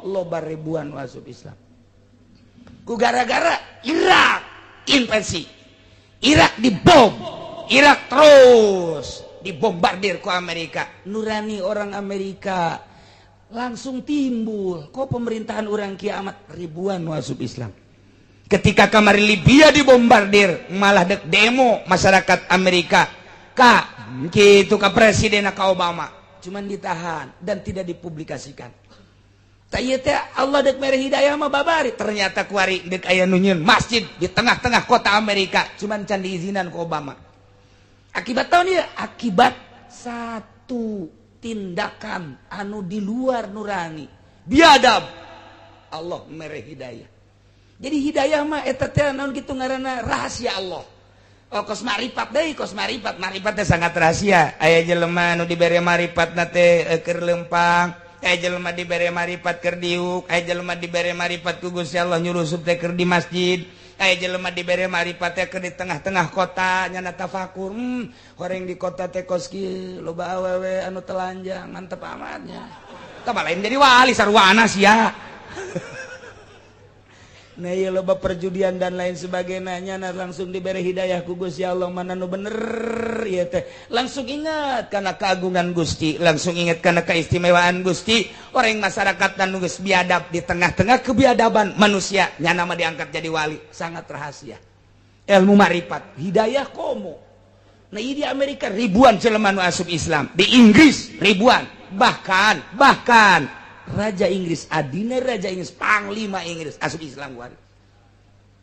loba ribuan masuk Islam. Ku gara-gara Irak invasi, Irak dibom, Irak terus dibombardir ku Amerika. Nurani orang Amerika langsung timbul kok pemerintahan orang kiamat ribuan masuk Islam. Ketika kamari Libya dibombardir malah dek demo masyarakat Amerika ka gitu ka presiden ka Obama, cuman ditahan dan tidak dipublikasikan. Tak ieu teh Allah dek mere hidayah mah babari. Ternyata kuari dek aya nu nyieun masjid di tengah-tengah kota Amerika cuman can diizinan ku Obama. Akibat tahun ieu akibat satu tindakan anu di luar nurani biadab Allah mere hidayah. Jadi hidayah mah eta teh naon kitu ngaranna rahasia Allah. Oh kos maripat deui, kos maripat, maripat teh sangat rahasia. Aya jelema nu dibere maripatna teh keur lempang, aya jelema dibere maripat keur diuk, aya jelema dibere maripat ku Gusti Allah nyurusup teh keur di masjid, aya jelema dibere maripat teh keur di tengah-tengah kota nyana tafakur. Horeng di kota teh kos kieu loba awewe anu telanjang mantep amatnya. Tah lain jadi wali sarwana sia. Nah, ieu loba perjudian dan lain sebagainya, nah langsung diberi hidayah ku Gusti Allah mana nu bener ieu teh. Langsung ingat karena keagungan Gusti, langsung ingat karena keistimewaan Gusti. Orang masyarakat dan geus biadab di tengah-tengah kebiadaban manusia, nyana mah diangkat jadi wali, sangat rahasia. Ilmu marifat, hidayah komo. Nah, di Amerika ribuan jelema nu asup Islam, di Inggris ribuan, bahkan bahkan Raja Inggris, adine Raja Inggris, Panglima Inggris asup Islam wari.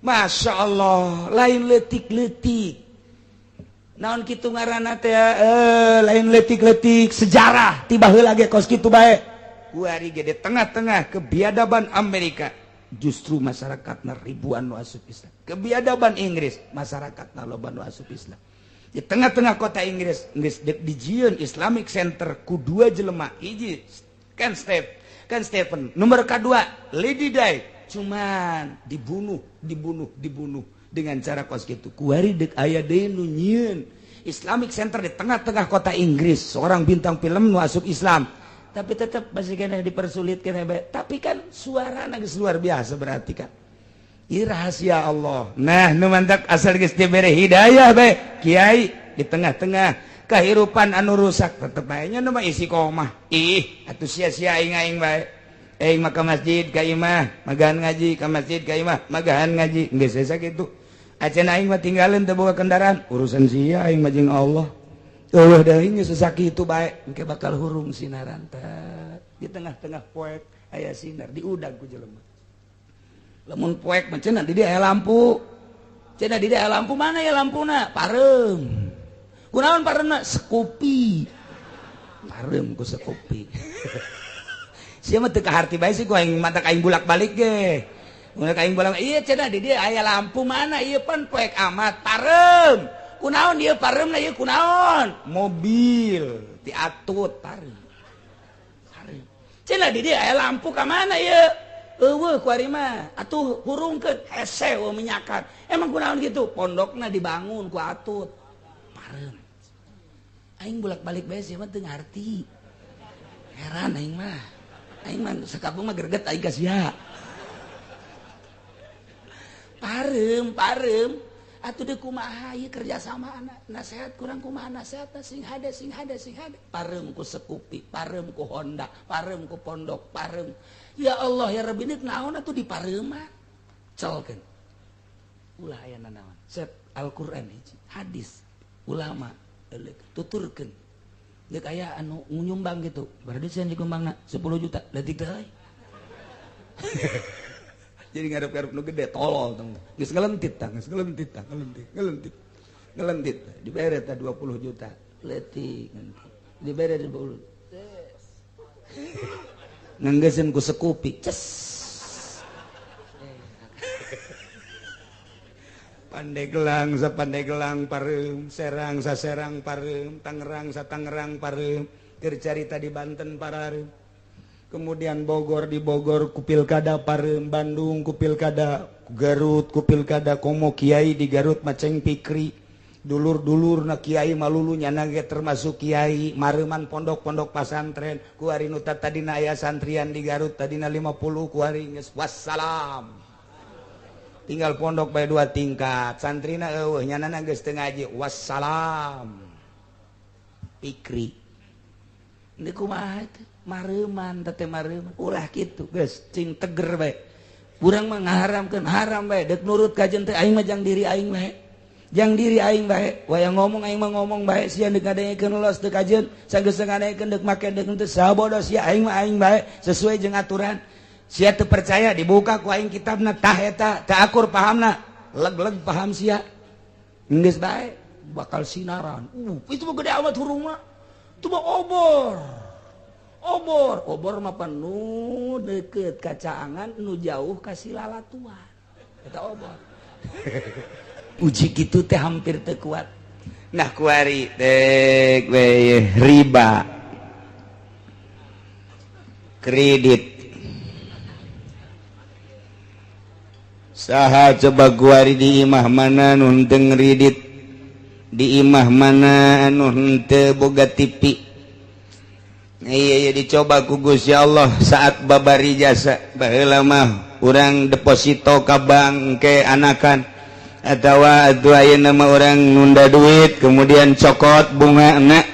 Masya Allah, lain letik-letik. Naon kitu ngaranna teh, lain letik-letik sejarah tiba heula ge kos kitu bae. Kuari ge di tengah-tengah kebiadaban Amerika justru masyarakatna ribuan nu asup Islam. Kebiadaban Inggris masyarakatna loba nu asup Islam. Di tengah-tengah kota Inggris geus dijieun Islamic Center ku dua jelema, hiji Ken Stephen, Ken Stephen, nomor kedua Lady Di, cuman dibunuh, dibunuh, dibunuh dengan cara kos gitu. Kuari dek aya deui nu nyieun Islamic Center di tengah-tengah kota Inggris, seorang bintang film nu asup Islam. Tapi tetap masih kena dipersulit kena bae. Tapi kan suara geus luar biasa berarti kan. Ini rahasia Allah. Nah, nu mantak asal geus dibere hidayah bae, kiai di tengah-tengah kehidupan anu rusak tetep bae nya nu mah istiqomah. Ih, atuh sia-sia aing aing bae. Aing mah ka masjid ka imah, magahan ngaji, ka masjid ka imah, magahan ngaji. Geus asa kitu. Acan aing mah tinggalin teu boga kendaraan, urusan sia aing mah jeung Allah. Eueuh deui geus sakitu bae, engke bakal hurung sinaran teh. Di tengah-tengah poek aya sinar diudag ku jelema. Lamun poek mah cenah di dieu aya lampu. Cenah di dieu aya lampu, mana ya lampuna? Pareum. Kunaon pareumna? Sekupi. Pareum ku sekupi. Sia mah teu kaharti bae sih ku aing mantak aing bolak-balik ge. Mun aing bolak, iya cenah di dieu aya lampu, mana ieu pan poek amat, pareum. Kunaon ieu pareumna, ieu kunaon? Mobil diatut pareum. Pareum. Cenah di dieu aya lampu, ka mana ieu? Eueuh ku ari mah. Atuh hurungkeun hese eueuh minyakan. Emang kunaon kitu? Pondokna dibangun ku atut. Pareum. Aing bolak-balik bae sia mah teu ngarti. Heran aing mah. Aing mah sakampung mah greget aing ka sia. Pareum, pareum. Atuh deuk kumaha ieu kerjasama anak nasehat kurang kumaha nasehatna sing hade, sing hade, sing hade. Pareum ku Sekupi, pareum ku Honda, pareum ku pondok, pareum. Ya Allah ya Rabbi, ini naon atuh di pareuman. Celkeun. Ulah aya nanaon. Set Al-Qur'an hiji, hadis ulama euleuk tuturkeun. Deuk aya anu nyumbang gitu. Berarti sia nyumbangna 10 juta, leutik teh euy. Jadi ngarep-ngarep nu gede tolol tong. Geus ngelentit tah, geus ngelentit tah, ngelentit, ngelentit. Ngelentit. Dibere tah 20 juta. Leutik dibere 20. Nganggeuskeun ku Sekupi. Ces. Pandeglang sa Pandeglang pareum, Serang sa Serang pareum, Tangerang sa Tangerang pareum, keur carita di Banten parareum. Kemudian Bogor, di Bogor ku pilkada pareum, Bandung ku pilkada, Garut ku pilkada, komo kiai di Garut Maceng Pikri. Dulur-dulur na kiai malulu nyana ge termasuk kiai, mareuman pondok-pondok pasantren, ku ari nu tadina aya santrian di Garut tadina 50 ku ari geus wassalam. Tinggal pondok bae dua tingkat, santrina eueuh nyanana geus teu ngaji, wassalam. Pikri. Ini kumaha teh? Mareuman teh mareuman. Ulah kitu geus cing teger bae. Urang mah ngaharamkeun haram bae, deuk nurut ka teh aing mah jang diri aing bae. Jang diri aing bae, wayang ngomong aing mah ngomong bae, sia deuk ngadengekeun los teu kajeun, sanggeus ngadengekeun deuk make deuk henteu sabodo sia, aing mah aing bae sesuai jeung aturan. Sia teu percaya dibuka ku aing kitabna tah eta, teu akur pahamna, leg-leg paham sia. Geus bae bakal sinaran. Itu mah gede amat hurung mah. Itu mah obor. Obor, obor mah penuh deket kacaangan nu jauh ka silalatuan. Eta obor. Uji gitu teh hampir teu kuat. Nah kuari dek we riba. Kredit. Saha coba kuari di imah mana nu henteu ngredit? Di imah mana anu henteu boga TV? Iya, iya dicoba ku Gusti Allah saat babari jasa baheula mah. Urang deposito ka bank ke anakan atau nama urang nunda duit, kemudian cokot bunga enak.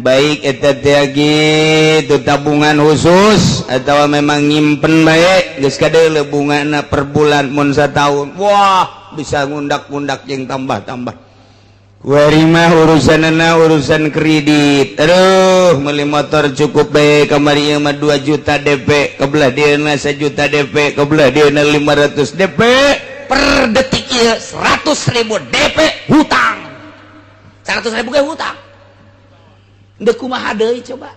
Baik eta gitu tabungan khusus atau memang nyimpen baik, geus kadeuleu bungana per bulan. Mun satahun, wah, bisa ngundak-ngundak jeung tambah-tambah. Kuari mah urusanana urusan kredit. Aduh, beli motor cukup bae kamari mah 2 juta DP, kebelah dia 1 juta DP, kebelah dia 500 DP. Per detik ieu 100 ribu DP hutang, 100 ribu ge hutang. Dek kumaha deui coba?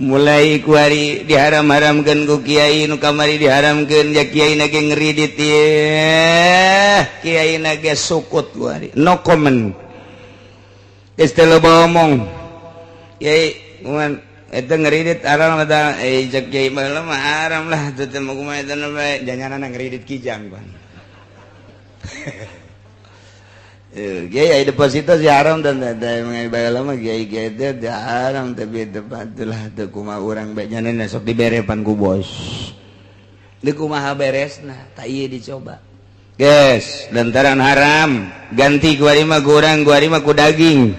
Mulai kuari diharam-haramkeun ku kiai nu kamari, diharamkeun ja kiai na ge ngeridit ye, kiai na ge sukut. Kuari no comment, geus teu loba omong. Kiai kuman eta ngeridit haram eta? Eh, cek kiai baheula mah haram lah teu teh mah. Kumaha eta bae janganana ngeridit kijang pan. Kiai deposito sih haram dan baheula mah kiai kiai teh haram, tapi tepat lah teu kumaha urang bae nyana sok dibere pan ku bos. Deuk kumaha beresna? Tak ieu dicoba. Guys, lantaran haram ganti kuari mah kurang, kuari mah ku daging,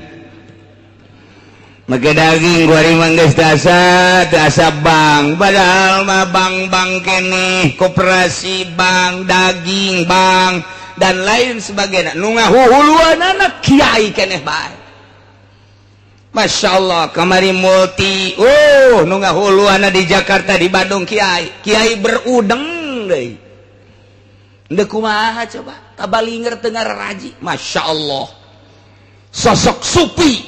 make daging. Kuari mah geus asa teu asa bank, padahal mah bank-bank keneh, koperasi bank, daging bank, dan lain sebagainya. Nu ngahuhuluanana kiai keneh bae. Masya Allah, kamari multi, oh, nu ngahuluanna di Jakarta, di Bandung kiai kiai berudeng deui. Deuk kumaha coba? Tabalinger teu ngaraji. Masya Allah, sosok supi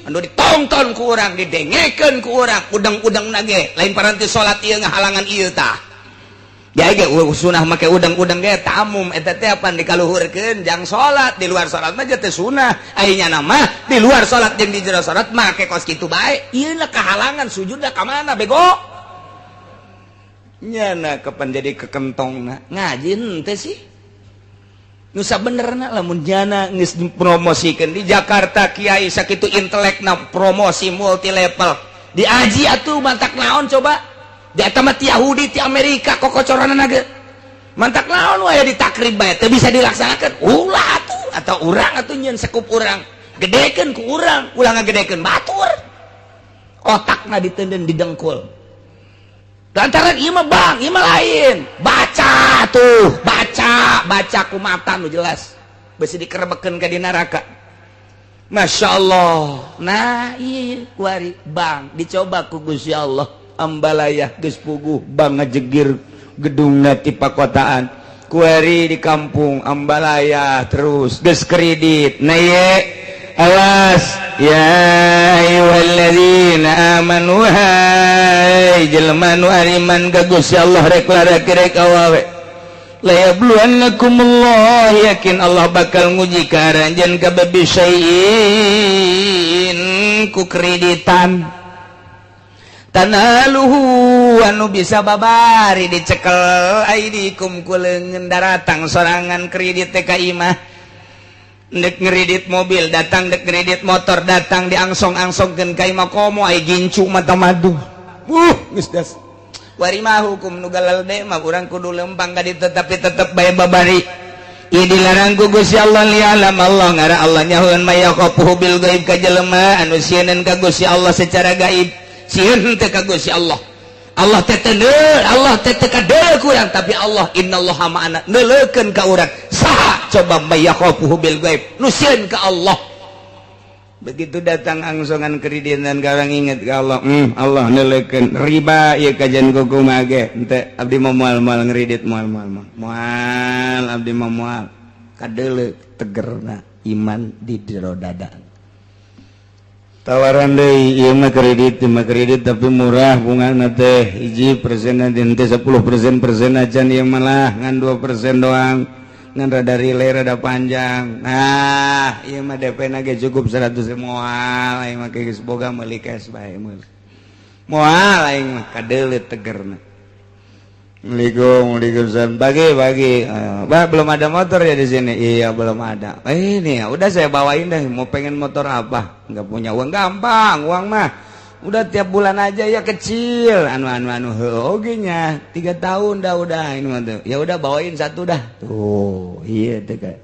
anu ditonton ku urang, didengekeun ku urang, udang-udang nage lain paranti salat ieu ngahalangan ieu tah. Ya ge sunah make udang-udang ge tamum eta teh apan dikaluhurkeun jang salat. Di luar salat mah teh sunah, ai nyana mah di luar salat jeung di jero salat make kos kitu bae. Ieu lah kahalangan sujudna ka mana, bego? Nyana kapan jadi kekentongna? Ngaji henteu sih nu sabenerna. Lamun jana geus dipromosikeun di Jakarta, kiai sakitu intelekna promosi multi level diaji atuh, mantak naon coba? Di eta mah ti Yahudi, ti Amerika kokocoranna ge. Mantak naon wae ditakrib bae teu bisa dilaksanakeun? Ulah atuh, atau urang atuh nyeun sekup urang, gedekeun ku urang, ulah ngagedekeun batur. Otakna ditenden, didengkul lantaran ieu mah bang, ieu mah lain. Baca tuh, baca, baca ku mata nu jelas, besi dikerebekeun ka di neraka. Masya Allah. Nah, iya kuari bang dicoba ku Gusti Allah. Ambalaya geus puguh bang ngajegir gedungna ti pakotaan. Kuari di kampung Ambalaya terus geus kredit. Nah ye, awas ya ayyuhalladzina amanu, hai jelema nu ariman ka Gusti Allah, rek lalaki rek awewe, la yabluwannakumullah, yakin Allah bakal nguji ka aranjeun kabeh, bisyai'in ku kreditan, tanaluhu anu bisa babari dicekel, aidikum ku leungeun. Daratang sorangan kredit teh ka imah, dek ngeridit mobil datang, dek ngeridit motor datang, diangsong-angsongkeun ka imah komo ai gincu mata madu. Geus das. Wari mah hukum nu galelde mah urang kudu lempang ka ditu, tapi tetep bae babari. Ieu dilarang ku Gusti Allah. Lialam Allah, ngara Allah nyahoeun, mayakhafuhu bil gaib, ka jelema anu sieun ka Gusti Allah secara gaib. Sieun teh ka Gusti Allah, Allah teh teu, Allah teh teu kadeuleu ku urang, tapi Allah innallaha ma'ana, neuleukeun ka urang. Saha coba mayakhafuhu bil gaib, nu sieun ka Allah? Begitu datang angsongan kreditan, garang inget ke Allah, Allah neuleukeun. Riba ieu kajian ku kumaha ge henteu, abdi mah moal, moal ngeridit, moal, moal, moal, moal, abdi mah moal. Kadeuleu tegerna iman di jero dada. Tawaran deui, ieu mah kredit, ieu mah kredit tapi murah bungana teh, 1% nanti 10% persen acan, ieu malah ngan 2% doang, ngan rada relay, rada panjang. Nah, ieu mah DP na ge cukup 100. Moal aing mah, geus boga meuli cash bae, meuli moal aing mah. Kadeuleu tegerna. Assalamualaikum. Waalaikumsalam. Pagi pagi. Bah, belum ada motor ya di sini? Iya, belum ada. Eh, ini ya udah saya bawain deh. Mau pengen motor apa? Nggak punya uang? Gampang, uang mah. Udah tiap bulan aja ya kecil. Anu anu anu heuh oge nya 3 tahun dah udah ini mah tuh. Ya udah bawain satu dah. Tuh, iya teh kan.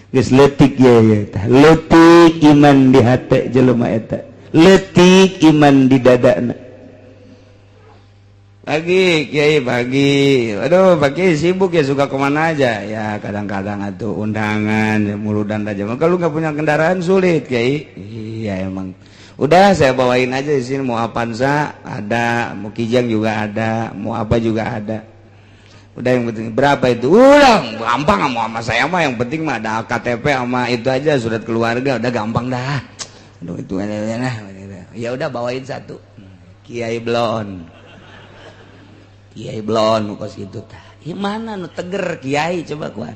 Geus leutik ye ye tah. Leutik iman di hate jelema eta. Leutik iman di dadana. Pagi kiai pagi. Aduh, pagi sibuk ya, suka kemana aja ya, kadang-kadang atuh undangan muludan aja. Kalau nggak punya kendaraan sulit kiai. Iya emang. Udah saya bawain aja di sini, mau Avanza ada, mau Kijang juga ada, mau apa juga ada. Udah yang penting berapa itu? Udah gampang, mau sama saya mah yang penting mah ada KTP sama itu aja surat keluarga, udah gampang dah. Aduh itu nah, ya udah bawain satu. Kiai Blon. Kiai Blon kos gitu tah. Ih mana nu teger kiai coba keluar.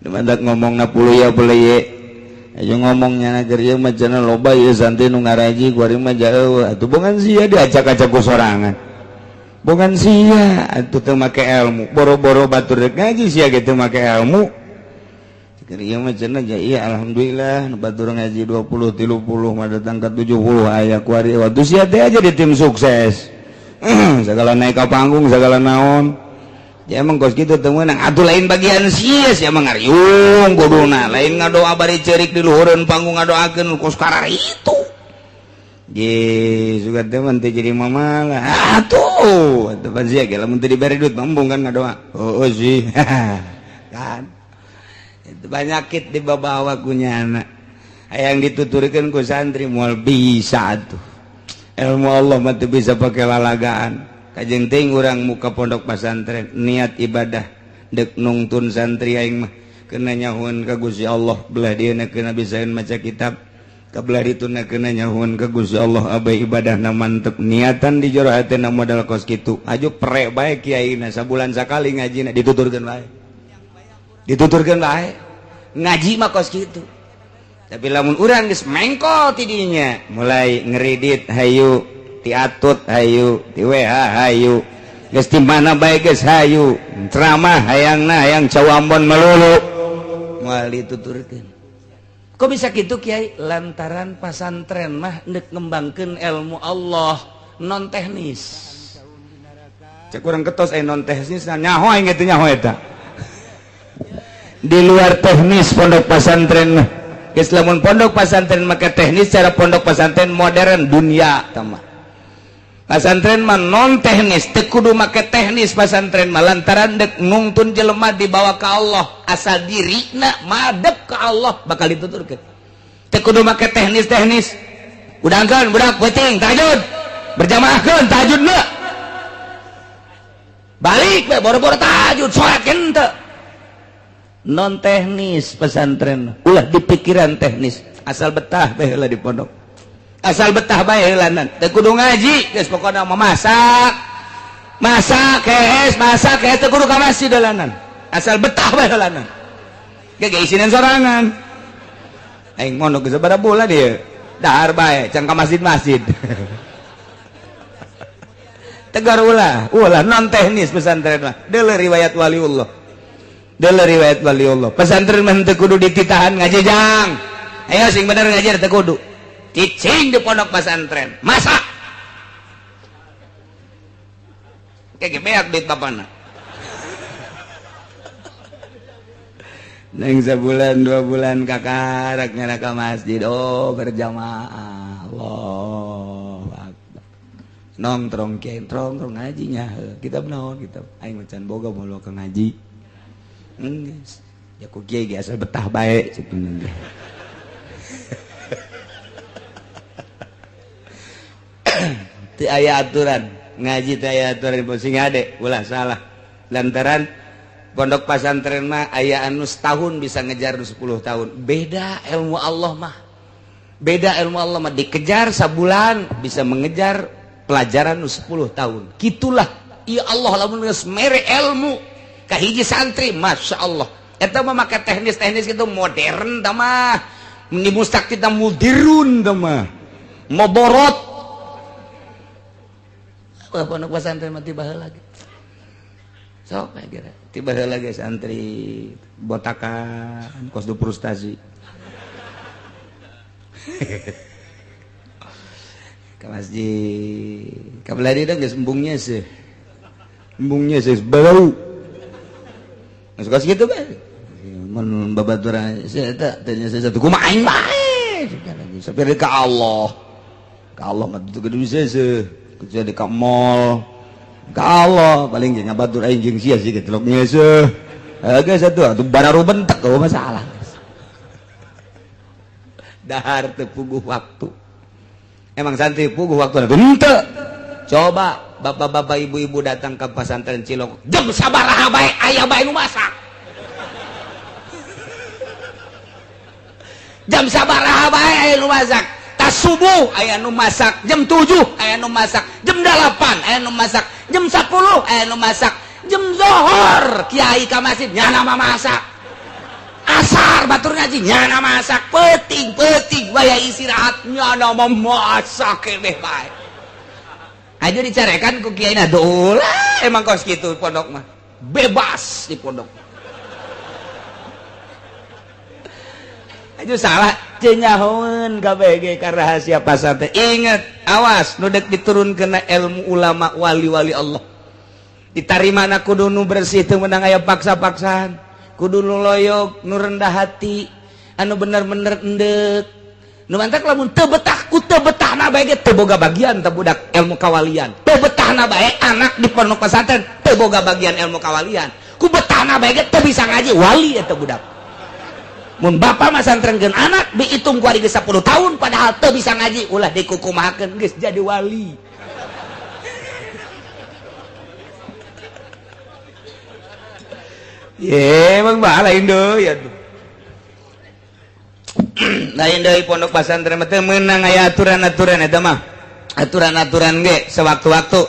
Mandak ngomong na puluh ya boleh ye. Ayo ngomongnya nager ieu mah cenah loba ieu santri nu ngaraji kuari mah jauh. Atuh bongan sia diacak-acak ku sorangan. Bongan sia atuh teu make ilmu. Boro-boro batur rek ngaji sia ge teu make ilmu. Keur ieu mah cenah ja iya alhamdulillah nu batur ngaji 20 30 mah datang ka 70 aya kuari. Waktu sia teh aja di tim sukses. Segala naik ke panggung segala naon. Ya emang kos gitu teu meunang atuh lain bagian sia sia mah ngariung kuduna lain ngadoa bari ceurik di luhureun panggung ngadoakeun kos karar itu. Ge suka teh mah teu jadi mamalah. Atuh atuh pan sia ge lamun teu dibere duit embung kan ngadoa. Oh, oh sih. Kan. Itu banyakit dibawa ku nyana. Hayang dituturkeun ku santri moal bisa atuh. Ilmu Allah mah teu bisa pake lalagaan. Kajeng teuing urang muka pondok pesantren niat ibadah dek nungtun santri aing mah kena nyahuan ka Gusti Allah belah dieuna kena bisaeun maca kitab kabelah dituna kena nyahuan ka Gusti Allah abai ibadahna mantep niatan di jero hatena modal kos kitu aju prek bae kiaina sabulan sakali ngajina dituturkeun bae ngaji mah kos kitu. Tapi lamun urang geus mengkol ti dinya mulai ngeridit hayu tiatut hayu ti WH hayu geus di mana bae geus hayu ceramah hayangna hayang cawambon melulu moal dituturkeun. Kok bisa gitu kiai? Lantaran pasantren mah ndek ngembangkeun ilmu Allah non teknis. Cek urang ketos aya non teknis nyaho aing teh nyaho eta. Di luar teknis pondok pesantren mah. Geus lamun pondok pesantren make teknis cara pondok pesantren modern dunia tah mah. Pasantren mah non teknis, teu kudu make teknis pasantren mah lantaran dek nungtun jelema dibawa ka Allah, asal dirina madep ka Allah bakal dituturkeun. Teu kudu make teknis-teknis. Udangkeun budak peuting tahajud. Berjamaahkeun tahajudna. Balik we boro-boro tahajud salat henteu. Non teknis pesantren, ulah dipikiran teknis, asal betah bae heula di pondok. Asal betah bae heulanan teu kudu ngaji geus pokona mah masak masak kees masak kees teu kudu ka masjid heulanan asal betah bae heulanan ge ge isinan sorangan aing mondok geus sabaraha bulan ieu dahar bae can ka masjid-masjid tegar ulah ulah non teknis pesantren mah deuleu riwayat waliullah deuleu riwayat waliullah pesantren mah teu kudu dititahan ngaji jang ayo sing bener ngaji teu kudu cicing di pondok pesantren masak kayak beak duit bapana Neng sebulan 2 bulan kakarak nyana ka masjid oh berjamaah Allahu akbar nongtrong kiai nongtrong ngajinya kitab naon kitab aing macan boga moal ka ngaji geus ya ku kiai ge asal betah bae cek teu aya aturan ngaji teu aya aturan sing ade ulah salah lantaran pondok pesantren mah aya anu setahun bisa ngejar 10 tahun beda ilmu Allah mah beda ilmu Allah mah dikejar sabulan bisa mengejar pelajaran 10 tahun gitulah ya Allah lamun geus mere ilmu ka hiji santri Masya Allah eta mah make teknis-teknis gitu modern tah mah ni mustak kita mudirun tah mah moborot pondok pesantren mah tiba heula ge sok kira tiba heula ge santri botakan kos du frustasi. Ke masjid. Kabelah dia geus embungnya sih. Embungnya sih bau. Geus kos kitu bae. Mun babaturan saya eta teh satu kumaha aing bae. Sampai ka Allah. Ka Allah mah teu kudu bisa seuh. Kecuali ka mall. Ka Allah paling jeung ngabatur aing jeung sia sih getelok nyeuseuh. Geus atuh atuh bararu bentek eueuh masalah. Dahar teu puguh waktu. Emang santri puguh waktu henteu. Coba bapak-bapak ibu-ibu datang ke pesantren Cilok jam sabaraha bae aya bae nu masak. Jam sabaraha bae aya nu masak. Tas subuh aya nu masak, jam 7 aya nu masak, jam 8 aya nu masak, jam 10 aya nu masak, jam zohor kiai ka masjid nyana mah masak. Asar batur ngaji nyana masak, peuting-peuting waya istirahat nyana mah masak keneh bae. Aja dicarekan ku kiai na dolah emang kos kitu pondok mah. Bebas di pondok. Aja salah cenyahoeun KBG ka rahasia pasantren. Ingat, awas nu dek diturunkeun ilmu ulama wali-wali Allah. Ditarimana kudu nu bersih teu meunang aya paksa-paksaan. Kudu nu loyok, nu rendah hati, anu bener-bener endek. Nu mantak lamun teu betah ku teu betahna bae ge teu boga bagian teu budak ilmu kawalian. Teu betahna bae anak di pondok pesantren teu boga bagian ilmu kawalian. Ku betahna bae ge teu bisa ngaji wali eta budak. Mun bapak masantrenkeun anak dihitung ku ari geus 10 tahun padahal teu bisa ngaji ulah dikukumahakeun geus jadi wali. Ye, emang bah lain deui atuh. Lain deui pondok pesantren mah teu meunang aya aturan-aturan eta mah. Aturan-aturan ge sewaktu-waktu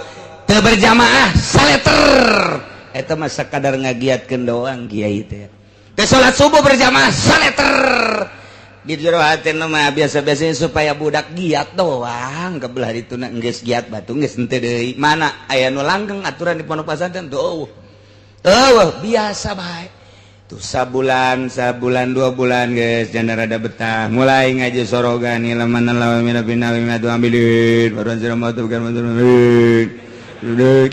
teu berjamaah saleter. Eta mah sakadar ngagiatkeun doang kiai teh. Teu salat subuh berjamaah saleter. Di jero hatena mah biasa-biasanya supaya budak giat doang kebelah dituna geus giat batu geus henteu deui. Mana aya nu langgeng aturan di pondok pesantren tuh. Oh, biasa baik tuh sabulan sabulan 2 bulan guys jangan rada betah mulai ngaji sorogan laman lawan ambilin baruan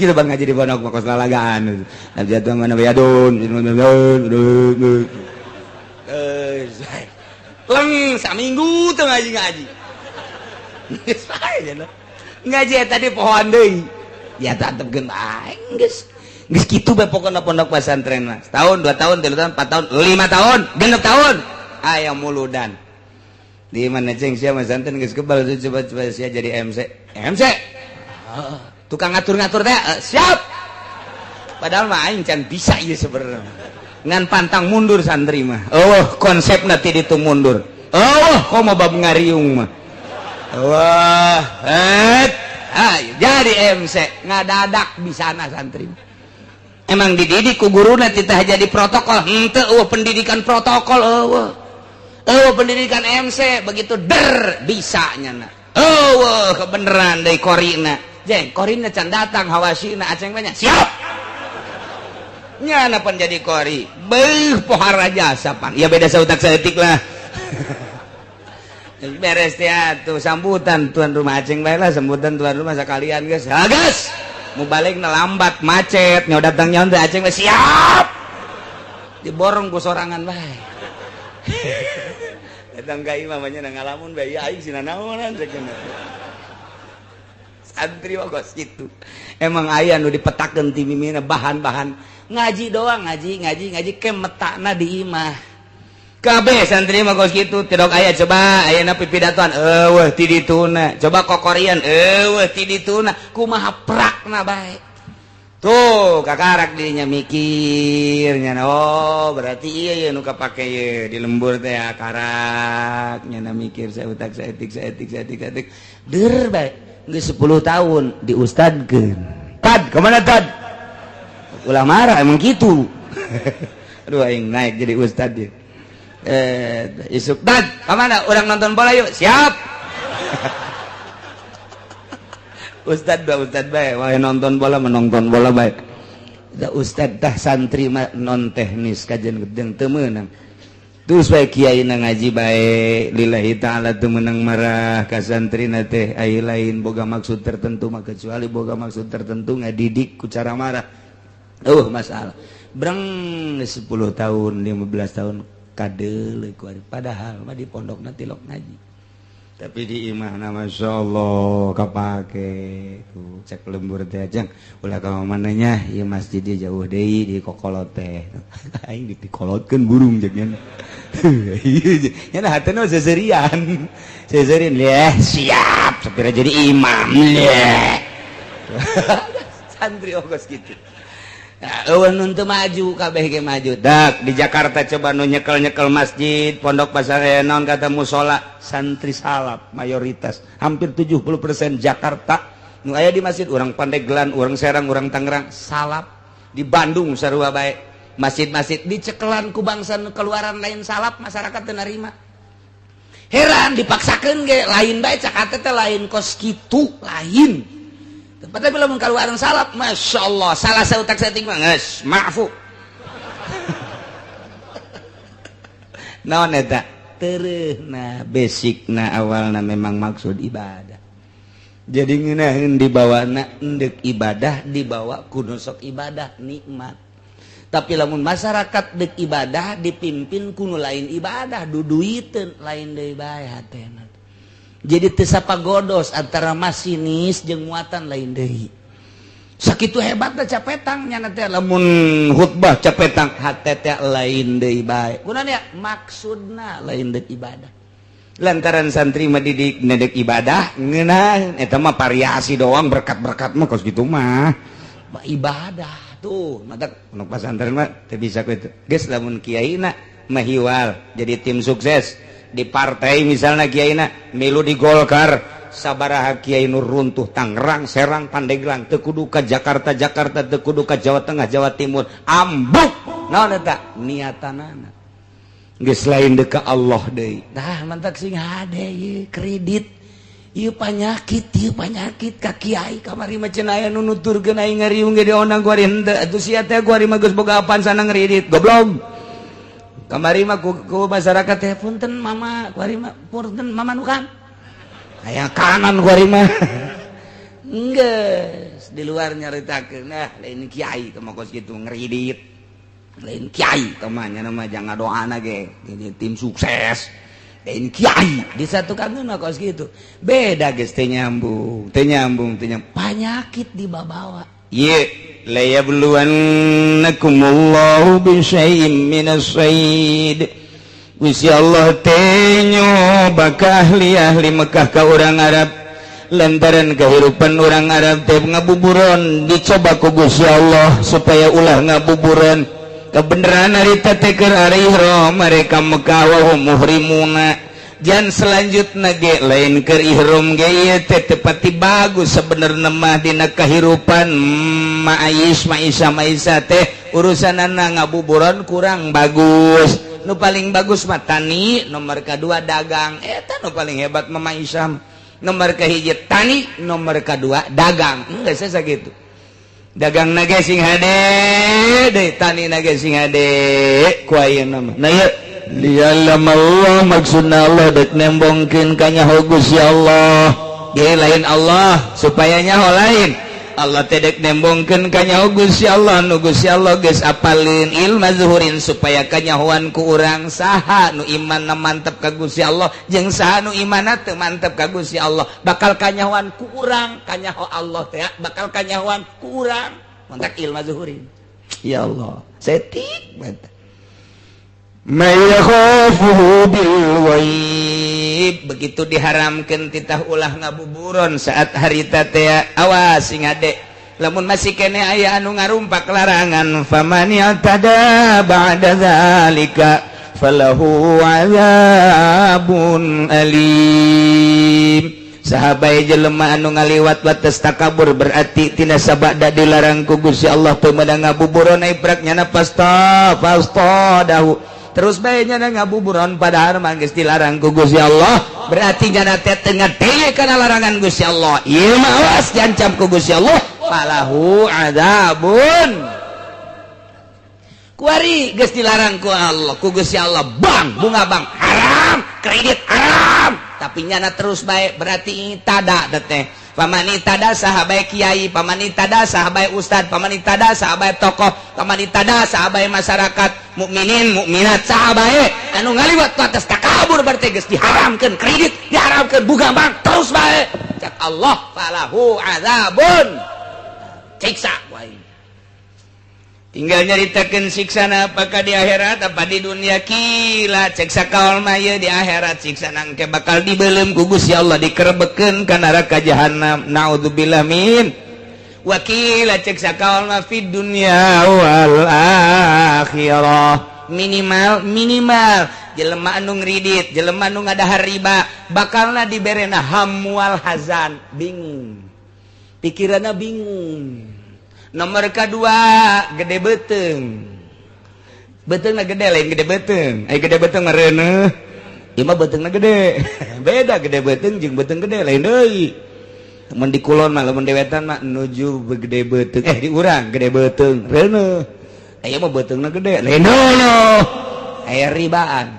kita bang ngaji di pondok makos lalagaan jatuh mana bayadun leng saminggu tuh ngaji ngaji ngaji tadi pohon deui ya tetep aing geus. Geus kitu bae pokona pondok pesantren mah. Setahun, 2 tahun, 3 tahun, 4 tahun, 5 tahun, 6 tahun. Aya muludan. Di mana ceng sia pesantren geus kebal coba-coba sia jadi MC. MC. Tukang ngatur-ngatur teh siap. Padahal mah aing can bisa ieu sebenarnya. Ngan pantang mundur santri mah. Eueuh konsepna ti ditu mundur. Eueuh komo bab ngariung mah. Wah, ayo jadi MC ngadadak bisana santri. Emang dididik ku guruna titah jadi protokol henteu eueuh pendidikan protokol eueuh. Eueuh pendidikan MC begitu der bisa nyana. Eueuh kebeneran deui korina. Jeng korina can datang hawasina aceng banyak. Siap. Nyana pan jadi kori. Beuh pohara jasa pan. Ya beda sautak saeutik lah. Beres teh atuh sambutan tuan rumah aceng bae lah sambutan tuan rumah sakalian geus. Ha geus. Mau balik lambat macet nyawa datang nyawa teh aceng bae siap. Diborong ku sorangan bae. Datang ka imah mah nya ngalamun bae aing sina naonan cek. Santri mah kos kitu. Emang aya nu dipetakeun ti mimina bahan-bahan ngaji doang ngaji ngaji ngaji ke metakna di imah. Kabeh santri mah kos kitu tidak aya coba ayeuna pipidatoan eueuh ti dituna coba kokorian eueuh ti dituna kumaha prakna bae tuh kakarak dinya mikir nya oh berarti iya ieu nu kapake ieu di lembur teh karak nya mikir saya utak saeutik saeutik saeutik saeutik deur bae geus 10 tahun diustadkeun tad kemana tad ulah marah emang kitu. Aduh aing naik jadi ustad ieu. Isuk dad kemana orang nonton bola yuk siap. Ustad ba ustad bae wae nonton bola menonton bola bae da ustad tah santri mah non teknis kajian gedeng teu meunang. Terus bae kiai na ngaji bae lillahi ta'ala, teu meunang marah ka santrina teh. Ai lain boga maksud tertentu mah, kecuali boga maksud tertentu ngadidik ku cara marah, masalah breng 10 tahun, 15 tahun kadeuleu ku. Padahal mah di pondok nanti lok ngaji, tapi di imah, Masya Allah, kapake tuh. Cek lembur teh, "Jang, ulah ka mananya ieu, masjid dia jauh deui di kokolot teh." Aing dikolotkeun burung jeung nya nya hatena seserian seserian. Leh, siap sapira jadi imam leh. Santri ogos gitu. Nah, maju kabeh ge maju dak di Jakarta. Coba nu nyekel-nyekel masjid, pondok pasar, naon kata musola, santri salaf mayoritas, hampir 70% Jakarta nu aya di masjid orang Pandeglang, orang Serang, orang Tangerang, salaf. Di Bandung sarua bae, masjid-masjid dicekelan ku bangsa keluaran lain salaf, masyarakat teu narima, heran. Dipaksakeun ge lain bae, cak teh lain kos kitu, lain. Tapi lamun keluaran salaf, Masya Allah, salah sautak setting mah geus maafu. Naon eta? Tereuhna basicna, awalna memang maksud ibadah. Jadi ngeunaheun dibawana endek ibadah, dibawa kudu sok ibadah nikmat. Tapi lamun masyarakat dek ibadah dipimpin kuno lain ibadah, duduiteun, lain deui bae hatena. Jadi teu godos antara masinis jeung muatan, lain deui. Sakitu hebatna capetang nyana teh, lamun khutbah capetang hate teh lain deui bae. Kunaon ya? Maksudna lain deuk ibadah. Lantaran santri mah didik nedek ibadah ngeunah, eta mah variasi doang, berkat-berkat mah kos kitu mah ibadah tuh. Mata pondok pesantren mah teu bisa ku itu geus. Lamun kiaina mahiwal jadi tim sukses di partai, misalnya kiaina milu di Golkar, sabaraha kiai nu runtuh Tangerang, Serang, Pandeglang, teu kudu ka Jakarta, Jakarta teu kudu ka Jawa Tengah, Jawa Timur, ambuk. Naon eta niatanana? Geus lain deuk ka Allah deui. Tah, mantak sing hade ieu kredit ieu, panyakit ieu, panyakit ka kiai. Kamari mah cenah aya nu nuturkeun aing ngariung ge diondang ku ari henteu atuh. Sia teh ku ari mah geus boga apan sana ngredit, goblok. Kamari mah ku masyarakat teh, "Punten mama," ku ari mah, "punten mama nu kan aya kanan," ku ari mah geus di luar nyaritakeun, "Nah, lain kiai teh mah kos kitu ngredit, lain kiai teh mah nya mah jangan doana ge jadi tim sukses, lain kiai." Disatukan mah kos kitu beda geus, teu nyambung, teu nyambung, teu nyambung, panyakit dibawa. Ye layabluwannakumullahu bisyai'im minas sayd. Gusti Allah teh nyoba ka ahli-ahli Mekah, ka urang Arab, lantaran kehidupan orang Arab teh ngabuburon. Dicoba ku Gusti Allah supaya ulah ngabuburon. Kebenaran harita teh keur ari ihram mereka Mekah, wa hum muhrimuna. Jan selanjutna ge lain keur ihram ge ieu teh tepati bagus sebenarnya mah dina kehidupan maais maisa maisa teh urusanana ngabuburon kurang bagus. Nu paling bagus mah tani, nomor kedua dagang. Eta nu paling hebat mah maisa, nomor kahiji tani, nomor kedua dagang. Enggak saya gitu, dagang na ge sing hade deui, tani na ge sing hade ku ayeuna mah. Nah, ieu liyalam Allah, maksudna Allah dek nembongkeun kanyaho Gusti Allah ge lain Allah supaya nyaho, lain Allah teh dek nembongkeun kanyaho Gusti Allah nu Gusti Allah geus apalin ilma zuhurin, supaya kanyahoan ku urang saha nu imanna mantep ka Gusti Allah jeung saha nu imanna teu mantep ka Gusti Allah. Bakal kanyahoan ku urang, kanyaho Allah teh bakal kanyahoan ku urang. Mantak ilma zuhurin, ya Allah, setik mantap. May yakhafuhu bil ghaib. Begitu diharamkan titah ulah ngabuburon saat harita teh, awas sing hade lamun masih kene aya anu ngarumpak larangan. Faman i'tada ba'da dzalika falahu azabun alim. Sahabat, jelema anu ngaliwat batas takabur, berarti tina sabada dilarang ku Gusti Allah teu meunang ngabuburon, iprak nyana pasta pasta dahu terus bae nyana ngabuburon, padahal mah geus dilarang ku Gusti Allah, berarti nyana teh teu ngadenge kana larangan Gusti Allah. Ieu mah awas diancam ku Gusti Allah, falahu azabun. Kuari geus dilarang ku Allah, ku Gusti Allah, bank, bunga bank haram, kredit haram, tapi nyana terus bae, berarti tada teh. Faman i'tada saha bae kiai, faman i'tada saha bae ustad, faman i'tada saha bae tokoh, faman i'tada saha bae masyarakat mukminin mukminat, saha bae anu ngaliwat ku atas takabur, berarti geus diharamkeun kredit, diharamkeun bunga bank, terus bae, cak Allah, falahu azabun, siksa ku aing. Tinggal nyaritakeun siksana, apakah di akhirat apa di dunia. Qila, cek sakaul mah ieu di akhirat siksa nangke bakal dibelem ku Gusti Allah, dikerebekeun ka neraka jahanam, naudzubillah min. Wa qila, cek sakaul mah fid dunya wal akhirah. Minimal minimal jelema anu ngridit, jelema anu ngadahar riba, bakalna diberena ham wal hazan, bingung pikiranna, bingung. Nomor kedua, gede beteng, beteng gede, lain gede beteng. Ay, gede beteng mereneh. Ieu mah beutengna gede, beda. Gede beteng jeung beteng gede lain deui. Mun di kulon mah, lamun di wetan mah nuju gede beteng, eh, di urang gede beteng reuneuh. Aya mah beutengna gede, lain deui. Aya ribaan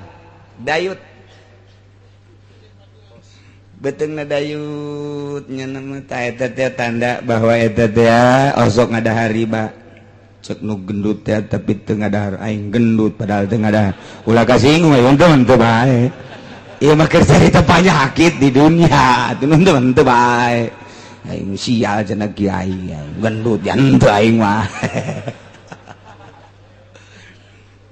dayut, betengna dayut, nya nama ta eta teh tanda bahwa eta teh osok ngadahar riba. Cek nu gendut teh, tapi teu ngadahar, aing gendut padahal teu ngadahar. Ulah kasinggung, aya teu teu bae. Ieu mah keur carita penyakit di dunia, teu teu bae. Aing sial cenah kiai gendut, jan teu aing mah.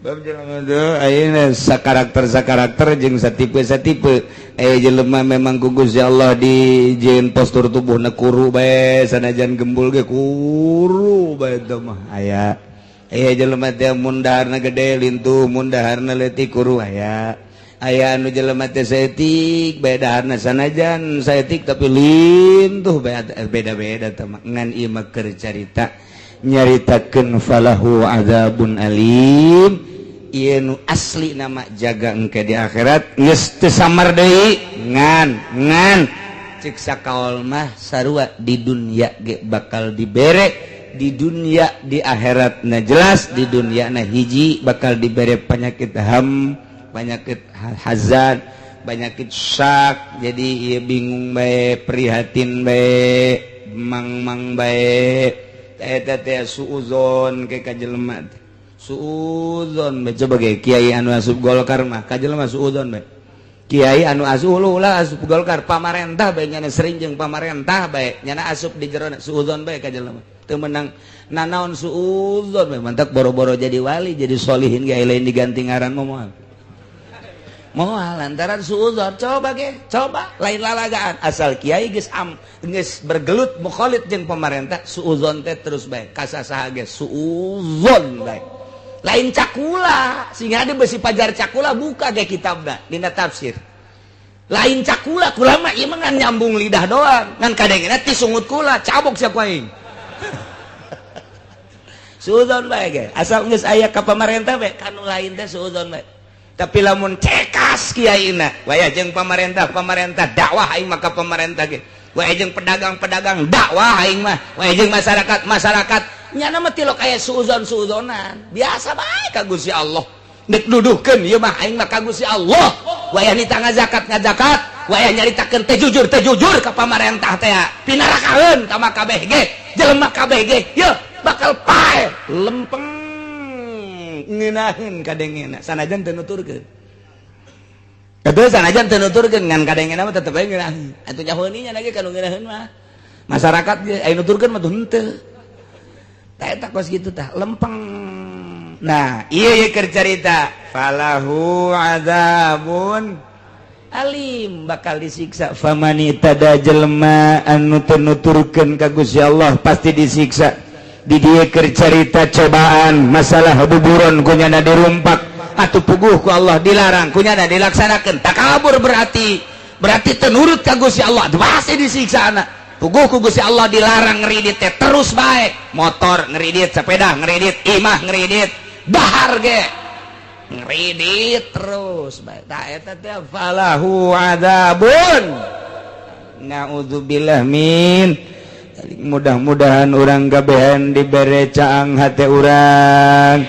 Bab jelema teh ayeuna sakarakter sakarakter jeung satipe satipe. Eh, jelema memang ku Gusti Allah dijieun postur tubuhna kuru bae, sanajan gembul ge kuru bae teh mah aya. Aya jelema teh mun daharna gede lintuh, mun daharna leutik kuru aya. Aya anu jelema teh saeutik bae daharna, sanajan saeutik tapi lintuh bae, beda-beda teh mah. Ngan ieu mah keur carita nyaritakeun falahu azabun alim. Ieu nu asli nama jaga engke di akhirat geus teu samar deui. Ngan ngan cek sakaol mah sarua di dunia ge bakal dibere, di dunia di akhirat. Nah, jelas di dunia. Nah, hiji bakal dibere penyakit ham, penyakit hazan, penyakit syak, jadi ieu bingung bae, prihatin bae, mang-mang bae. Eta teh suuzon ke ka jelema teh. Suuzon bae, coba ge kiai anu asup Golkar mah ka jelema suuzon bae. Kiai anu asup ulah asup Golkar, pamarentah bae, nyana sering jeung pamarentah bae, nyana asup di jero, suuzon bae ka jelema teu meunang nanaon, suuzon bae. Mantak boro-boro jadi wali, jadi solihin ge lain diganti ngaran mah moal moal lantaran suuzon. Coba ge, coba lain lalagaan, asal kiai geus am geus bergelut mukhalid jeung pemerintah, suuzon teh terus bae, kasasaha ge suuzon bae. Lain cakula sehingga ada besi pajar cakula, buka ge kitabna dina tafsir. Lain cakula, kula mah ieu mah ngan nyambung lidah doang, ngan kadengena ti sungut kula cabok sia ku aing. Suuzon bae ge, asal geus aya ka pamarentah bae, kanu lain teh suuzon bae. Tapi lamun cekas kiaina waya jeung pamarentah pamarentah, dakwah aing mah ka pamarentah ge, waya jeung pedagang-pedagang, dakwah aing mah, waya jeung masyarakat masyarakat, nyana mah tilok aya suuzon suuzonan biasa bae ka Gusti Allah. Dek duduhkeun ieu mah aing mah ka Gusti Allah. Waya nita ngazakat ngazakat, waya nyaritakeun teh jujur teh jujur ka pamarentah teh, pinarakaeun ka kabeh ge, jelema kabeh ge yeuh bakal paeh lempeng ngeunaheun kadengena, sanajan teu nuturkeun. Atuh sanajan teu nuturkeun, ngan kadengena mah tetep bae ngeunaheun. Atuh nyaho nya lagi kalau ngeunaheun mah masyarakat ge, aya nuturkeun mah henteu. Tah, eta kos kitu tah lempeng. Nah, ieu ye keur carita falahu azabun alim, bakal disiksa. Faman i'tada, jelema anu teu nuturkeun ka Gusti Allah pasti disiksa. Di dieu keur carita cobaan masalah buburon, kunyana dirumpak atuh puguh ku Allah dilarang, kunyana dilaksanakeun, takabur, berarti berarti teu nurut ka Gusti Allah, pasti disiksa. Anak puguh ku Gusti Allah dilarang ngeridit teh terus bae, motor ngeridit, sepeda ngeridit, imah ngeridit, dahar ge ngeridit terus bae. Tah, eta teh falahu adzabun, naudzubillah min. Mudah-mudahan urang kabehan dibere caang hate urang.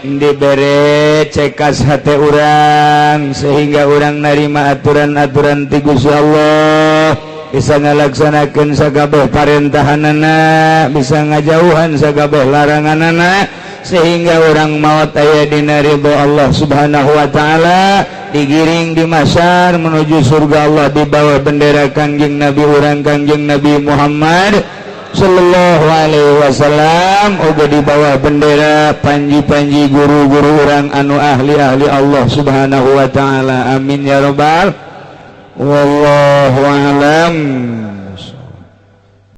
Dibere cekas hate urang sehingga urang narima aturan-aturan ti Gusti Allah, bisa ngalaksanakeun sakabeh parentahanana, bisa ngajauhan sakabeh laranganana, sehingga urang maut aya dina ridho Allah Subhanahu wa Ta'ala, digiring di mahsyar menuju surga Allah di bawah bendera Kangjeng Nabi urang, Kangjeng Nabi Muhammad Shallallahu Alaihi Wasallam, oge di bawah bendera panji-panji guru-guru urang anu ahli-ahli Allah Subhanahu wa Ta'ala. Amin ya robbal. Wallahu a'lam.